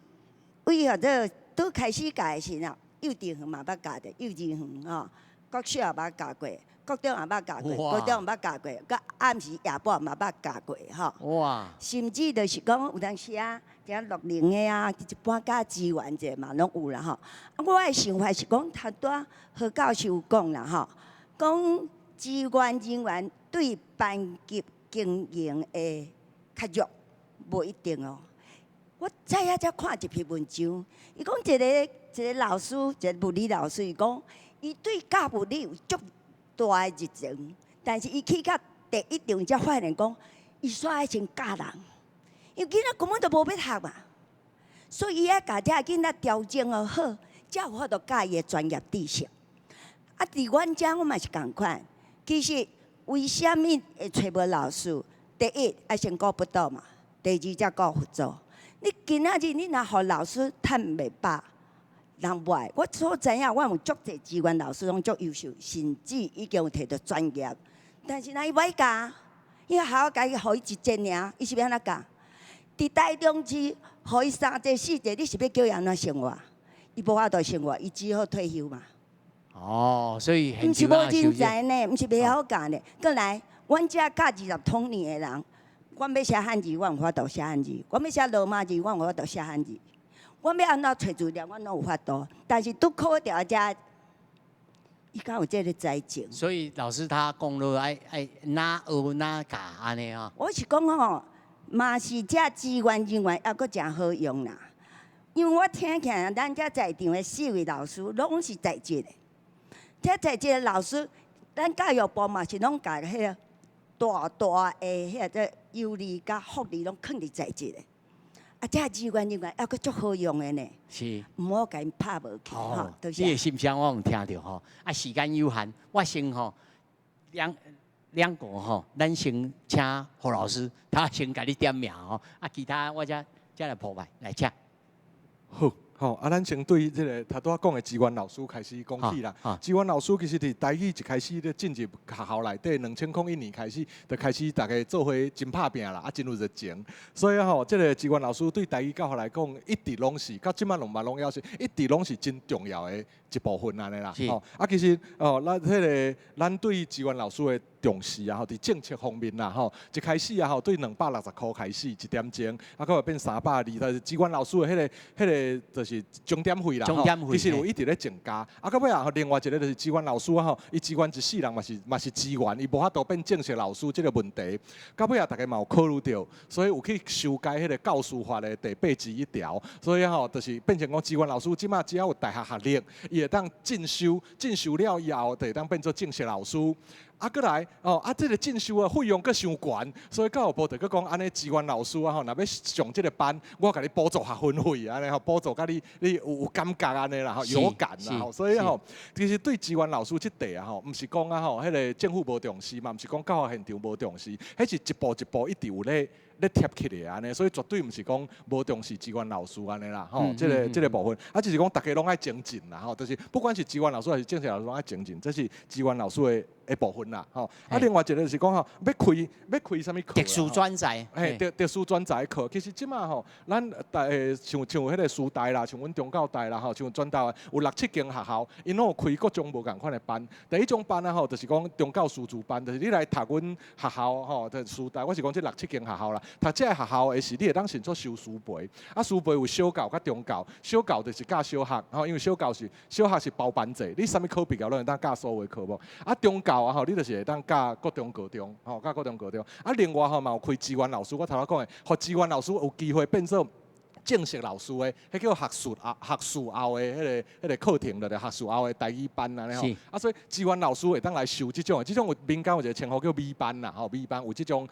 為何這拄開始教的時陣，幼稚園嘛捌教著，幼稚園吼，國小也捌教過，國中也捌教過，高中也捌教過，佮暗時夜半嘛捌教過吼。甚至就是講有當時啊，像樂齡的啊，一般教資源者嘛攏有啦吼。啊，我的想法是講，頭拄仔何教授有講啦吼，講資源人員對班級經營會較弱，無一定哦。我早遐才看一篇文章，伊講一個一個老師，一個物理老師，伊講伊對教物理有足大的熱情，但是伊去到第一場才發現講，伊煞愛先教人，因為囡仔根本就無欲學嘛，所以伊愛共這囡仔調整好，才有法度教伊的專業知識。啊，佇阮遮我嘛是仝款，其實為啥物會揣無老師？第一愛先顧腹肚嘛，第二才顧佛祖。你今仔日你若予老師趁袂飽，人無愛。我所知影，我有足濟資源老師攏足優秀，甚至已經有提著專業。但是若伊無愛教，因為學校共伊予伊一節爾，伊是欲按怎教？佇台中市，予伊三節四節，你是欲叫伊按怎生活？伊無法度生活，伊只好退休嘛。哦，所以毋是無人才呢，毋是袂曉教呢。閣來，阮遮教20通年的人。我欲寫漢字，我有法度寫漢字；我欲寫羅馬字，我有法度寫漢字。我欲按怎揣資料，我攏有法度。但是拄考著遮，伊敢有這个才情？所以老師他講落愛愛哪學哪教按呢吼。我是講吼，嘛是這資源人員猶閣誠好用啦。因為我聽起來，咱遮在場的四位老師攏是在職的，這在職的老師，咱教育部嘛是攏共彼個大大的彼個優利佮福利攏囥佇在職的，啊，這資源人員猶閣足好用的呢。毋好共𪜶拍無去吼。你的心聲我有聽著吼。啊，時間有限，我先吼兩兩個吼，咱先請何老師，他先共你點名吼。啊，其他我才才來鋪排來請。好。吼，啊，咱先對這个頭拄仔講的資源老師開始講起啦。資源老師其實佇台語一開始咧進入學校內底，2001年開始就開始逐家做伙真拍拚啦，啊，真有熱情。所以吼，這个資源老師對台語教學來講，一直攏是到這馬攏嘛攏猶是，一直攏是真重要的一部分按呢啦。吼，啊，其實哦，咱彼个咱對資源老師的重視啊，吼，佇政策方面啦，吼，一開始啊，吼，對260箍開始一點鐘，啊，閣會變320，但是資源老師的彼个就是鐘點費啦，鐘點費其實有一直咧增加。啊，到尾啊，另外一个就是資源老師啊，吼，伊資源一世人嘛是資源，伊無法度變正式老師這个問題。到尾啊，逐家嘛有考慮著，所以有去修改彼个教師法的第81條，所以吼，就是變成講資源老師這馬只要有大學學歷，伊會當進修，進修了以後，就會當變做正式老師。啊，閣來哦，啊，這個進修的費用閣傷懸，所以教育部就閣講按呢支援老師啊吼，若欲上這個班，我共你補助學分費按呢吼，補助甲你你有感覺按呢啦吼，有感啦吼，所以吼，其實對支援老師這塊啊吼，毋是講啊吼，彼個政府無重視嘛，毋是講教學現場無重視，彼是一步一步一直有咧貼起來按呢，所以絕對毋是講無重視支援老師按呢啦吼，這個部分，啊，只是講逐家攏愛精進啦吼，就是不管是支援老師還是正式老師攏愛精進，這是支援老師的部分啦吼。啊，另外一個就是講吼，欲開啥物課？特殊專才。嘿，特殊專才課，其實這馬吼，咱大像彼個師大啦，像阮中教大啦吼，像全台灣有六七間學校，𪜶攏有開各種無仝款的班。第一種班啊吼，就是講中教師資班，就是你來讀阮學校吼，就師大，我是講這六七間學校啦。讀這个學校的是，你會當申請修師培，啊，師培有小教佮中教，小教就是教小學，吼，因為小學是包班制，你啥物科畢業攏會當教所有科目。啊，中教啊吼，你就是會當教國中、高中，吼，教國中、高中。啊，另外吼嘛有開支援老師，我頭仔講的，予支援老師有機會變做正式老師的，彼叫學術後的彼個課程，就是學術後的台語班按呢吼。啊，所以支援老師會當來修這種的，這種有民間有一個稱呼叫米班啦，吼，米班有這種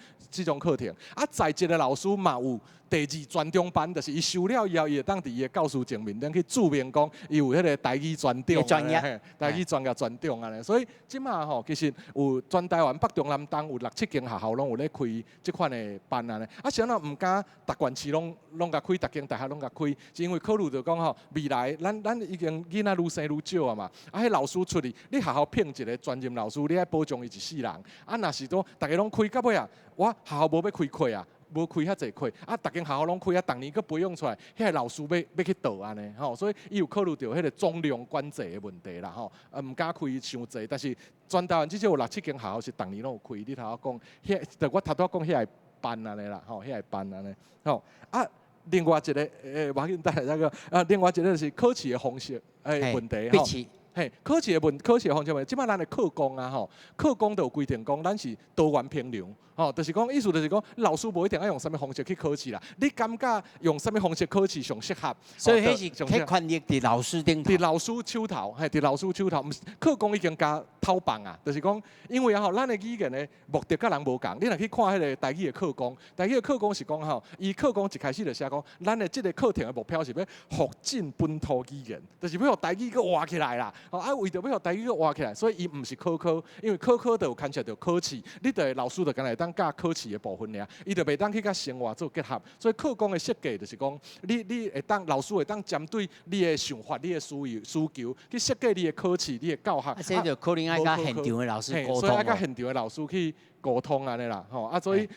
課程。啊，在職的老師嘛有第二專長班，就是伊修了以後，伊會當佇伊的教師證明頂去註明講，伊有彼個台語專長，專業，台語專業專長按呢。所以這馬吼，其實有全台灣北中南東有六七間學校攏有咧開這款的班按呢。啊，啥人毋敢逐縣市攏共開，逐間大學攏共開，是因為考慮著講吼，未來咱已經囡仔愈生愈少啊嘛。啊，彼老師出去，你學校聘一個專任老師，你愛保障伊一世人。啊，若是講逐家攏開，到尾啊，我學校無欲開課啊。無開遐濟課，啊，逐間學校攏開啊，逐年閣培養出來，彼个老師欲去佗按呢吼，所以伊有考慮著彼個總量管制的問題啦吼，毋敢開傷濟，但是全台灣至少有六七間學校是逐年攏有開。你頭仔講，彼，就我頭拄仔講彼个班按呢啦，吼，彼个班按呢，吼，啊，另外一個，無要緊，等下那個，啊，另外一個就是考試的方式的問題吼。嘿，考試的方式問題，這擺咱的課綱啊吼，課綱就有規定講，咱是多元評量，吼，就是講意思就是講，老師無一定愛用啥物方式去考試啦，你感覺用啥物方式考試上適合？所以彼是彼權力佇老師頂頭。佇老師手頭，嘿，佇老師手頭，毋是課綱已經共偷放啊，就是講，因為啊吼，咱的語言的目的佮人無仝，你若去看彼個台語的課綱，台語的課綱是講吼，伊課綱一開始就寫講，咱的這個課程的目標是欲復振本土語言，就是欲予台語閣活起來啦。啊，為著欲予台語閣活起來，所以伊毋是考科，因為考科就有牽涉著考試，你著老師就干焦會當教考試的部分爾，伊就袂當去佮生活做結合。所以課綱的設計就是講，你會當老師會當針對你的想法、你的需求去設計你的考試、你的教學。啊，這就可能愛佮現場的老師溝通。所以愛佮現場的老師去溝通按呢啦，吼啊，所以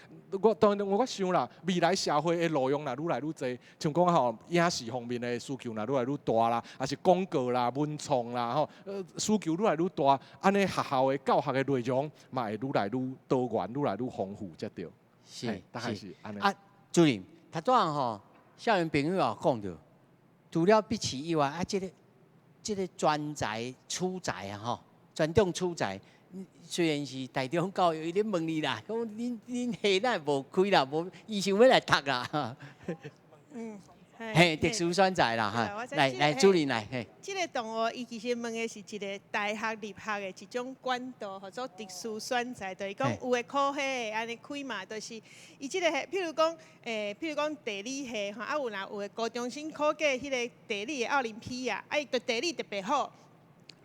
我當然我想啦，未來社會的內容若愈來愈濟，像講吼影視方面的需求若愈來愈大啦，抑是廣告啦、文創啦，吼，需求愈來愈大，按呢學校的教學的內容嘛會愈來愈多元、愈來愈豐富才對。是，大概是按呢。啊，主任，頭拄仔吼，少年朋友也講著，除了筆試以外，啊，這個專才儲才啊，吼，專長儲才。雖然是台中教育，伊咧問你啦，講恁系哪會無開啦，無伊想欲來讀啦。嘿，特殊選才啦，哈，來來，主任來，嘿。這個同學伊其實問的是一個大學入學的一種管道，號做特殊選才，就是講有的科系按呢開嘛，就是伊這個系，譬如講地理系吼，啊有若有的高中生考過彼個地理的奧林匹亞，啊伊對地理特別好。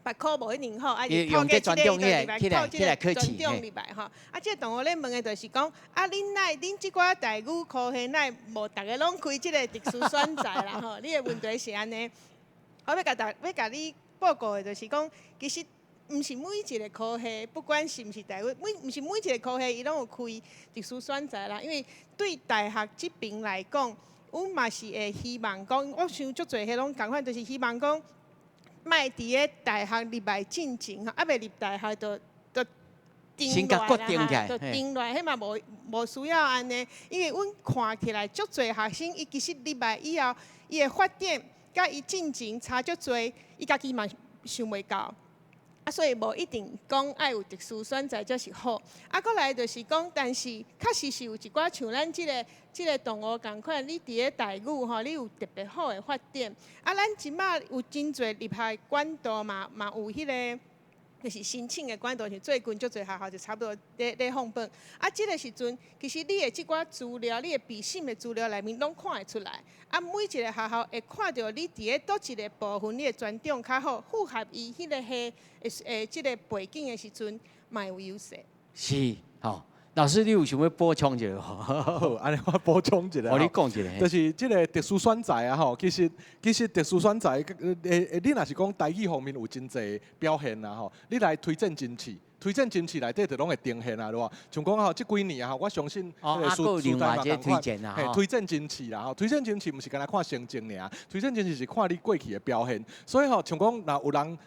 別科無一定好，啊，伊透過這个，伊就入來透這个專長入來吼。啊，這个同學咧問的就是講，啊，恁哪恁這寡台語科系哪會無逐个攏開這个特殊選才啦吼？你的問題是按呢？我欲共你報告的就是講，其實毋是每一个科系，不管是毋是台語，毋是每一個科系伊攏有開特殊選才啦。因為對大學這邊來講，阮嘛是會希望講，我想足濟彼攏仝款，就是希望講。莫佇咧大學入來進前吼，猶未入大學就定落來啦，就定落來，彼嘛無需要按呢。因為阮看起來足濟學生，伊其實入來以後，伊的發展佮伊進前差足濟，伊家己嘛想袂到。啊，所以無一定講愛有特殊選才才是好。啊，閣來就是講，但是確實是有一寡像咱這個同學仝款，你佇咧台語吼，你有特別好的發展。啊，咱這馬有真濟入學管道嘛，嘛有彼個。就是申請的管道，像最近足濟學校就差不多咧放榜。啊，這個時陣其實你的這寡資料，你的備審的資料內面攏看會出來。啊，每一個學校會看著你佇咧佗一個部分，你的專長較好，符合伊彼個系的這個背景的時陣，嘛會有優勢。是，吼，老師你有想欲補充一下無？好，按呢我補充一下。哦，你講一下。就是這個特殊選才啊，吼，其實特殊選才，你若是講台語方面有真濟表現啊，吼，你來推薦甄試，推薦甄試內底就攏會呈現啊，對無？像講吼，這幾年啊，我相信哦，啊，閣有另外一個推薦啊，嘿，推薦甄試啦，吼，推薦甄試毋是干焦看成績爾，推薦甄試是看你過去的表現。所以吼，像講若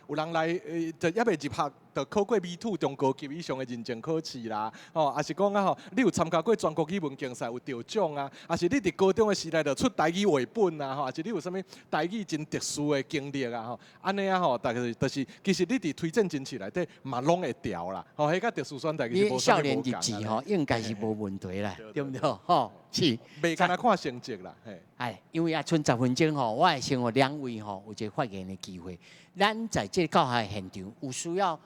有人來，就猶未入學，就考過 B2 中高級以上的認證考試啦，吼，抑是講啊吼，你有參加過全國語文競賽有得獎啊，抑是你佇高中的時代就出台語繪本啊，吼，抑是你有啥物台語真特殊的經歷啊，吼，按呢啊吼，逐個就是其實你佇推薦甄試內底嘛攏會調啦，吼，彼佮特殊選才其實無少年入志吼，應該是無問題啦，對毋對？吼，是，袂干焦看成績啦，嘿。哎，因為啊，賰十分鐘吼，我會先予兩位吼有一個發言的機會。咱在這個教學現場有需要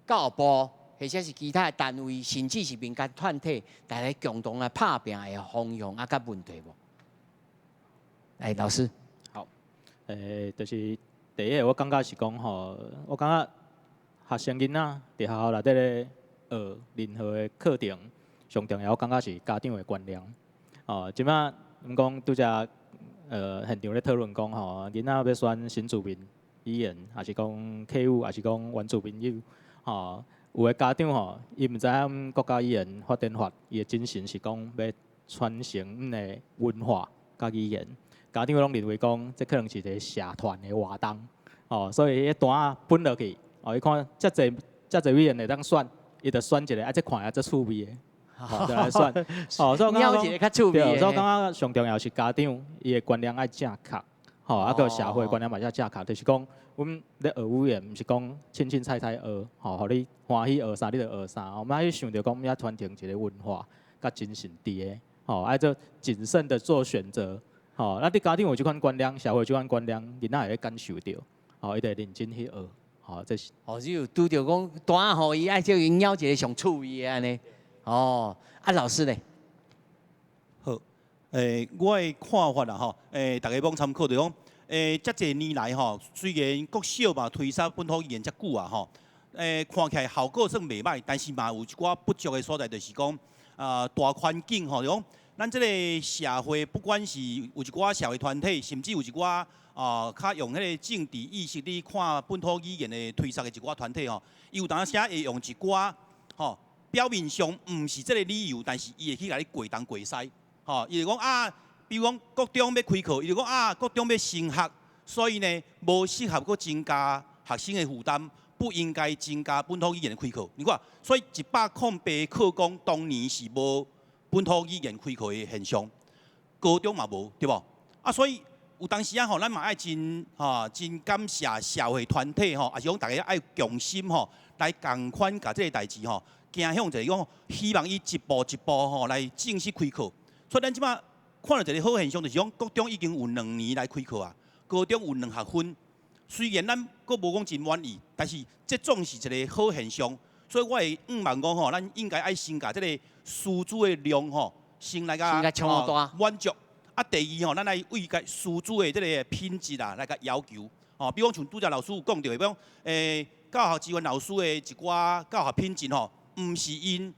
教育部或者是其他的單位，甚至是民間團體，來來共同來拍拚的方向啊，佮問題無？來，老師。好，就是第一個，我感覺是講吼，我感覺學生囡仔佇學校內底咧學任何的課程，上重要我感覺是家長的觀念。哦，這擺阮講拄才現場咧討論講吼，囡仔欲選新住民語言，抑是講客語，抑是講原住民語，吼，有的家長吼，伊毋知影阮國家語言發展法，伊的精神是講欲傳承阮的文化佮語言。家長攏認為講，這可能是一個社團的活動，哦，所以彼單仔分落去，哦，伊看遮濟遮濟語言會當選，伊就選一個啊，這看起來足趣味的，哦，就來選。哦，所以我感覺講，對，所以我感覺上重要是家長伊的觀念愛正確，吼，啊，閣有社會觀念嘛愛正確，就是講，阮咧學語言，毋是講凊凊彩彩學，吼，予你歡喜學啥你就學啥，我們愛去想著講，阮欲傳承一個文化佮精神佇个，吼，愛做謹慎的做選擇。吼，那你家長有這款觀念，社會有這款觀念，囡仔會咧感受著，吼，伊就會認真去學，吼，這是。哦，只有拄著講單予伊愛叫伊撝一個上趣味的按呢，哦，啊老師咧？好，我的看法啦吼，大家罔參考就講，遮濟年來吼，雖然國小嘛推捒本土語言遮久啊吼，看起來效果算袂䆀，但是嘛有一寡不足的所在，就是講，啊，大環境吼，就講。咱這個社會，不管是有一寡社會團體，甚至有一寡啊，較用彼個政治意識佇看本土語言的推捒的一寡團體吼，伊有當時會用一寡吼表面上毋是這個理由，但是伊會去共你過東過西，吼，伊就講啊，比如講國中欲開課，伊就講啊，國中欲升學，所以呢，無適合閣增加學生的負擔，不應該增加本土語言的開課。你看，所以108課綱當年是無本土語言開課的現象，高中嘛無，對無？啊，所以有當時啊吼，咱嘛愛真吼，真感謝社會團體吼，抑是講大家愛共心吼，來仝款共這个代誌吼，行向一个講，希望伊一步一步吼來正式開課。所以咱這擺看著一个好現象，就是講國中已經有兩年來開課啊，高中有兩學分。雖然咱閣無講真滿意，但是這總是一個好現象。所以我會向望講吼，咱應該愛先共這個師資的量吼，先來共滿足。啊，第二吼，咱愛為共師資的這個品質啊來共要求。吼，比如講像拄才老師有講著的，比如講教學資源老師的一寡教學品質吼，毋是𪜶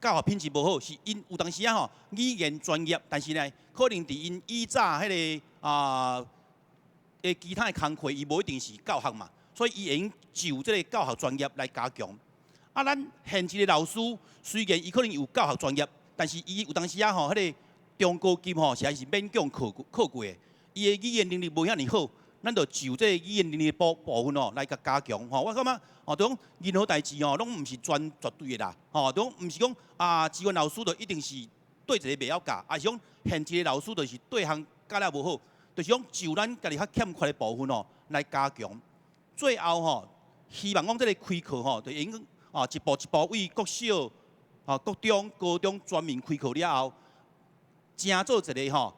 教學品質無好，是𪜶有當時啊吼語言專業，但是呢，可能佇𪜶以早彼個啊的其他的工課，伊無一定是教學嘛，所以伊會用就這個教學專業來加強。啊，咱現職的老師雖然伊可能有教學專業，但是伊有當時啊吼，彼個中高級吼，實在是勉強考考過的，伊的語言能力無遐爾好，咱就就這個語言能力的部分吼來共加強吼。我感覺吼，就講任何代誌吼，攏毋是全絕對的啦，吼，就講毋是講啊，資源老師就一定是對一个袂曉教，抑是講現職的老師就是對項教了無好，就是講就咱家己較欠缺的部分吼來加強。最後吼，希望講這个開課吼，就會用啊一步一步為國小、啊國中、高中全面開課了後，成做一个吼，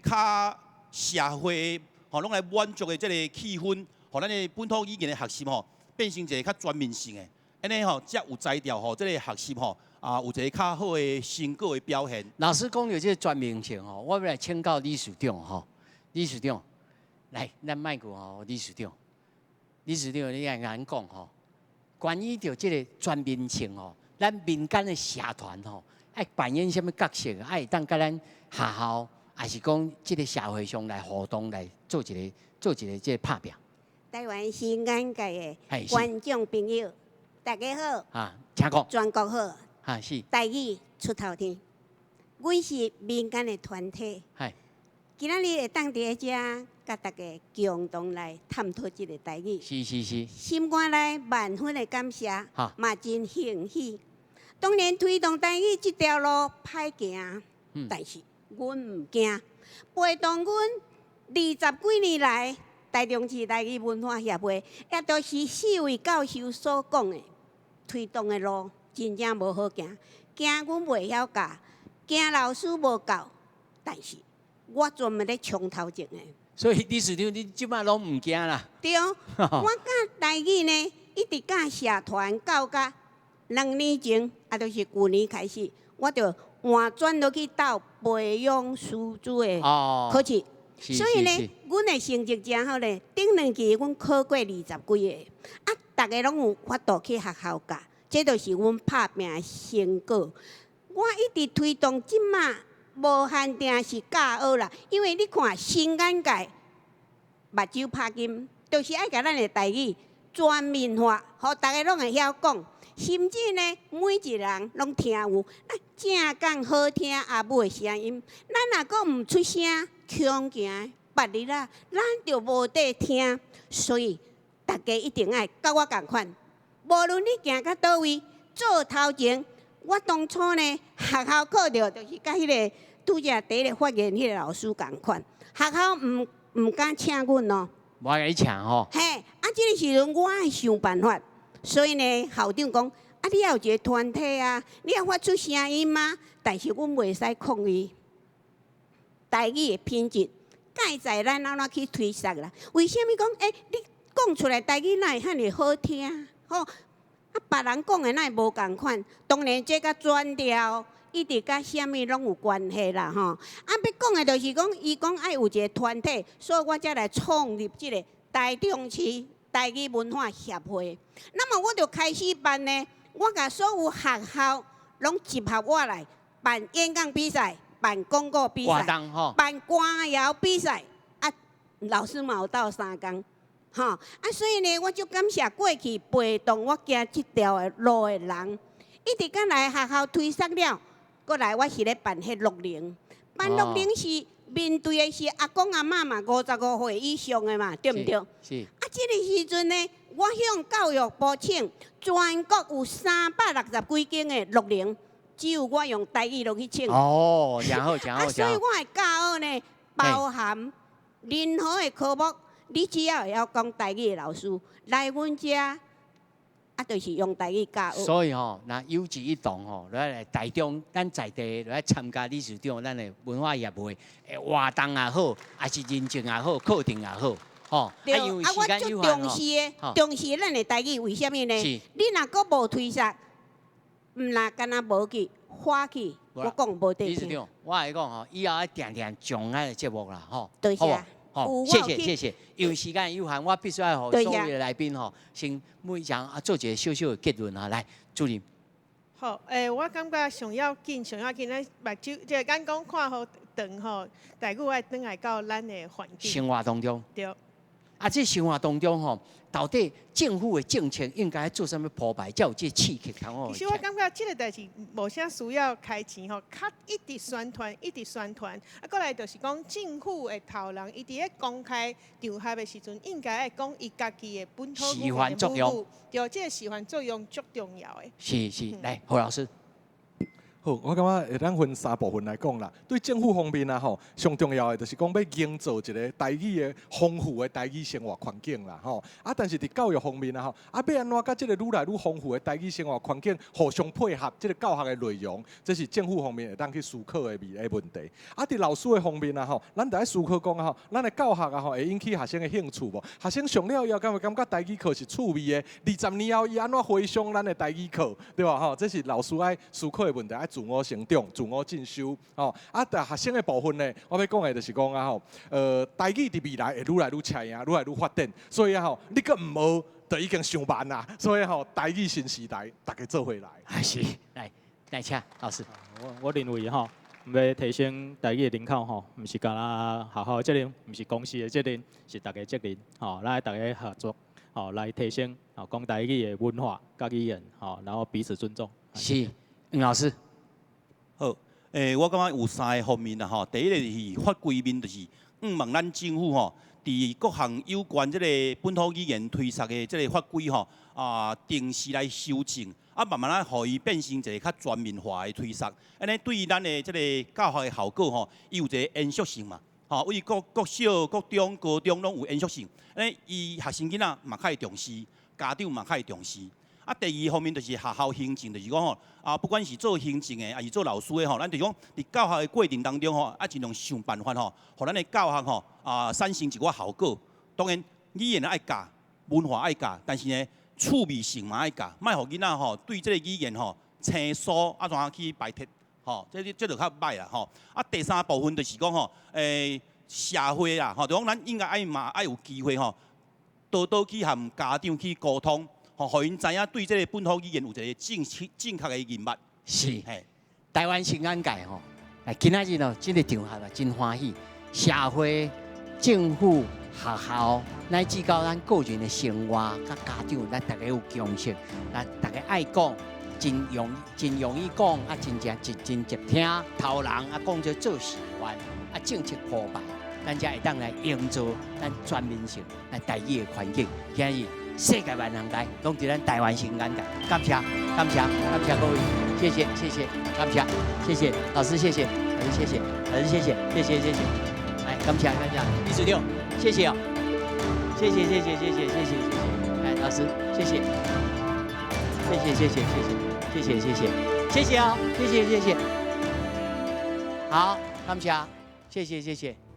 較社會吼攏來滿足的這个氣氛，予咱的本土語言的學習吼，變成一个較全面性的，按呢吼，才有才調吼，這个學習吼啊，有一个較好的成果的表現。老師講著這个全面性吼，我欲來請教理事長吼，理事長，來，咱麥克吼，理事長，理事長，你愛共阮講吼，關於著這个全面性吼，咱民間的社團吼，愛扮演啥物角色，愛會當佮咱學校，抑是講這个社會上來互動來做一个做一个這个拍拚。台灣新眼界的觀眾朋友，大家好。啊，請講。全國好。啊，是。台語出頭天，阮是民間的團體。今仔日會當佇遮，佮大家共同來探討這个台語。心肝內萬分的感謝，嘛真欣喜。當然推動台語這條路歹行，但是阮毋驚。陪同阮二十幾年來，台中市台語文化協會，也都是四位教授所講的，推動的路真正無好行，驚阮袂曉教，驚老師無夠，但是我專門咧衝頭前的。所以理事長，你這擺攏毋驚啦？對，我教台語呢，一直教社團教甲2年前，啊，就是舊年開始，我就換轉落去鬥培養師資的考試。所以呢，阮的成績誠好咧。頂兩期阮考過二十幾個，啊，逐个攏有法度去學校教，這就是阮拍拚的成果。我一直推動，這馬無限定是教學啦，因為你看新眼界，目睭拍金，就是愛共咱的台語全面化，予逐个攏會曉講，甚至呢，每一個人攏聽有，啊，正講好聽阿母的聲音，咱若閣毋出聲，強行別日啦，咱就無得聽。所以大家一定愛佮我仝款，無論你行到佗位，做頭前。我當初呢，學校考著就是佮彼个拄才第一个發言彼个老師仝款，學校毋敢請阮哦。無愛共你請吼。嘿，啊，這个時陣我愛想辦法，所以呢，校長講，啊，你也有一个團體啊，你也發出聲音啊，但是阮袂使抗議。台語的品質，蓋在咱按怎去推捒啦？為啥物講？欸，你講出來台語哪會遐爾好聽？吼，啊，別人講的哪會無仝款？當然，這佮轉調，一直佮啥物攏有關係啦，吼。啊，欲講的就是講，伊講愛有一個團體，所以我才來創立這個台中市台語文化協會。那麼我就開始辦呢，我共所有學校攏集合我來辦演講比賽。辦廣告比賽，辦歌謠比賽，啊，老師嘛有鬥相共，吼，啊，所以呢，我就感謝過去陪同我行這條的路的人，一直到來學校推捒了，閣來我是咧辦彼樂齡，辦樂齡是面對的是阿公阿嬤嘛，55歲以上的嘛，對毋對？是。啊，這个時陣呢，我向教育部請全國有360幾間的樂齡。只有我用台語落去請。哦，誠好，誠好。啊，所以我的教學呢，包含任何的科目，你只要會曉講台語的老師來阮遮，啊，就是用台語教學。所以吼，若有志一同吼，來台中，咱在地來參加理事長咱的文化協會的活動也好，抑是認證也好，課程也好，吼。對，啊，我足重視的，重視咱的台語，為啥物呢？你若閣無推捒，毋若敢若無去發去，我講無得聽。理事長，我來講吼，以後愛定定上咱的節目啦，吼。多謝。好，謝謝謝謝。因為時間有限，我必須愛予所有的來賓吼，先每人啊做一個小小的結論啊。來，主任。好，我感覺上要緊，上要緊，咱目睭這個眼光看好長吼，台語愛轉來到咱的環境。生活當中。對。啊，這生活當中吼，到底政府的政策應該做啥物鋪排，才有這個刺激通好？其實我感覺這個代誌無啥需要開錢吼，較一直宣傳，一直宣傳。啊，閣來就是講政府的頭人，伊佇咧公開場合的時陣，應該愛講伊家己的本土語示範作用。對，這個示範作用足重要的。是是，來何老師。好，好，我感覺會當分三部分來講啦。對政府方面啊吼，上重要的就是講欲營造一个台語的豐富的台語生活環境啦吼。啊，但是佇教育方面啊吼，啊，欲按怎佮這个愈來愈豐富的台語生活環境互相配合，這个教學的內容，這是政府方面會當去思考的未來問題。啊，佇老師的方面啊吼，咱著愛思考講啊吼，咱的教學啊吼會引起學生的興趣無？學生上了以後，敢會感覺台語課是趣味的？20年後，伊按怎回想咱的台語課，對無吼？這是老師愛思考的問題，愛自我成長、自我進修，吼。啊，但學生的部分呢，我欲講的就是講啊吼，台語佇未來會愈來愈車贏，愈來愈發展，所以啊吼，你閣毋學，就已經傷慢啦。所以吼，台語新時代，大家做伙來。啊是，來，來請老師。我認為吼，欲提升台語的人口吼，毋是干焦學校的責任，毋是公司的責任，是大家責任。吼，咱愛大家合作，吼，來提升吼講台語的文化佮語言，吼，然後彼此尊重。是，黃老師。好，我感覺有三个方面啦吼。第一个是法規面，就是向望咱政府吼，佇各項有關這个本土語言推捒的這个法規吼，啊，定時來修正，啊，慢慢仔予伊變成一个較全面化的推捒。按呢，對於咱的這个教學的效果吼，伊有一个延續性嘛。吼，對國國小、國中、高中攏有延續性。按呢，伊學生囡仔嘛較會重視，家長嘛較會重視。啊，第二方面就是學校行政，就是講吼，啊，不管是做行政的，抑是做老師的吼，咱就是講佇教學的過程當中吼，啊，盡量想辦法吼，予咱的教學吼，啊，產生一寡效果。當然，語言愛教，文化愛教，但是呢，趣味性嘛愛教，莫予囡仔吼對這个語言吼生疏，啊，怎去排斥，吼，這就較歹啦吼。啊，第三部分就是講吼，社會啦，吼，就講咱應該愛嘛愛有機會吼，多多去和家長去溝通。吼，予𪜶知影對這个本土語言有一个正確正確的認識。是，台灣新眼界吼，來今仔日哦，這个場合啊，真歡喜。社會、政府、學校，乃至到咱個人的生活，佮家長，咱大家有共識，咱大家愛講，真容真容易講，啊，真正真真接聽，頭人啊，講做做示範，啊，政策鋪排，咱才會當來營造咱全面性來台語的環境。今仔日世界萬行街，攏佇咱台灣新眼界。感謝，感謝，感謝各位，謝謝，謝謝，感謝，謝謝老師，謝謝，老師，謝謝，老師，謝謝，謝謝，謝謝，來，感謝，感謝，李主任，謝謝哦，謝謝，謝謝，謝謝，謝謝，謝謝，來，老師，謝謝，謝謝，謝謝，謝謝，謝謝，謝謝，謝謝哦，謝謝，謝謝，好，感謝，謝謝，謝謝。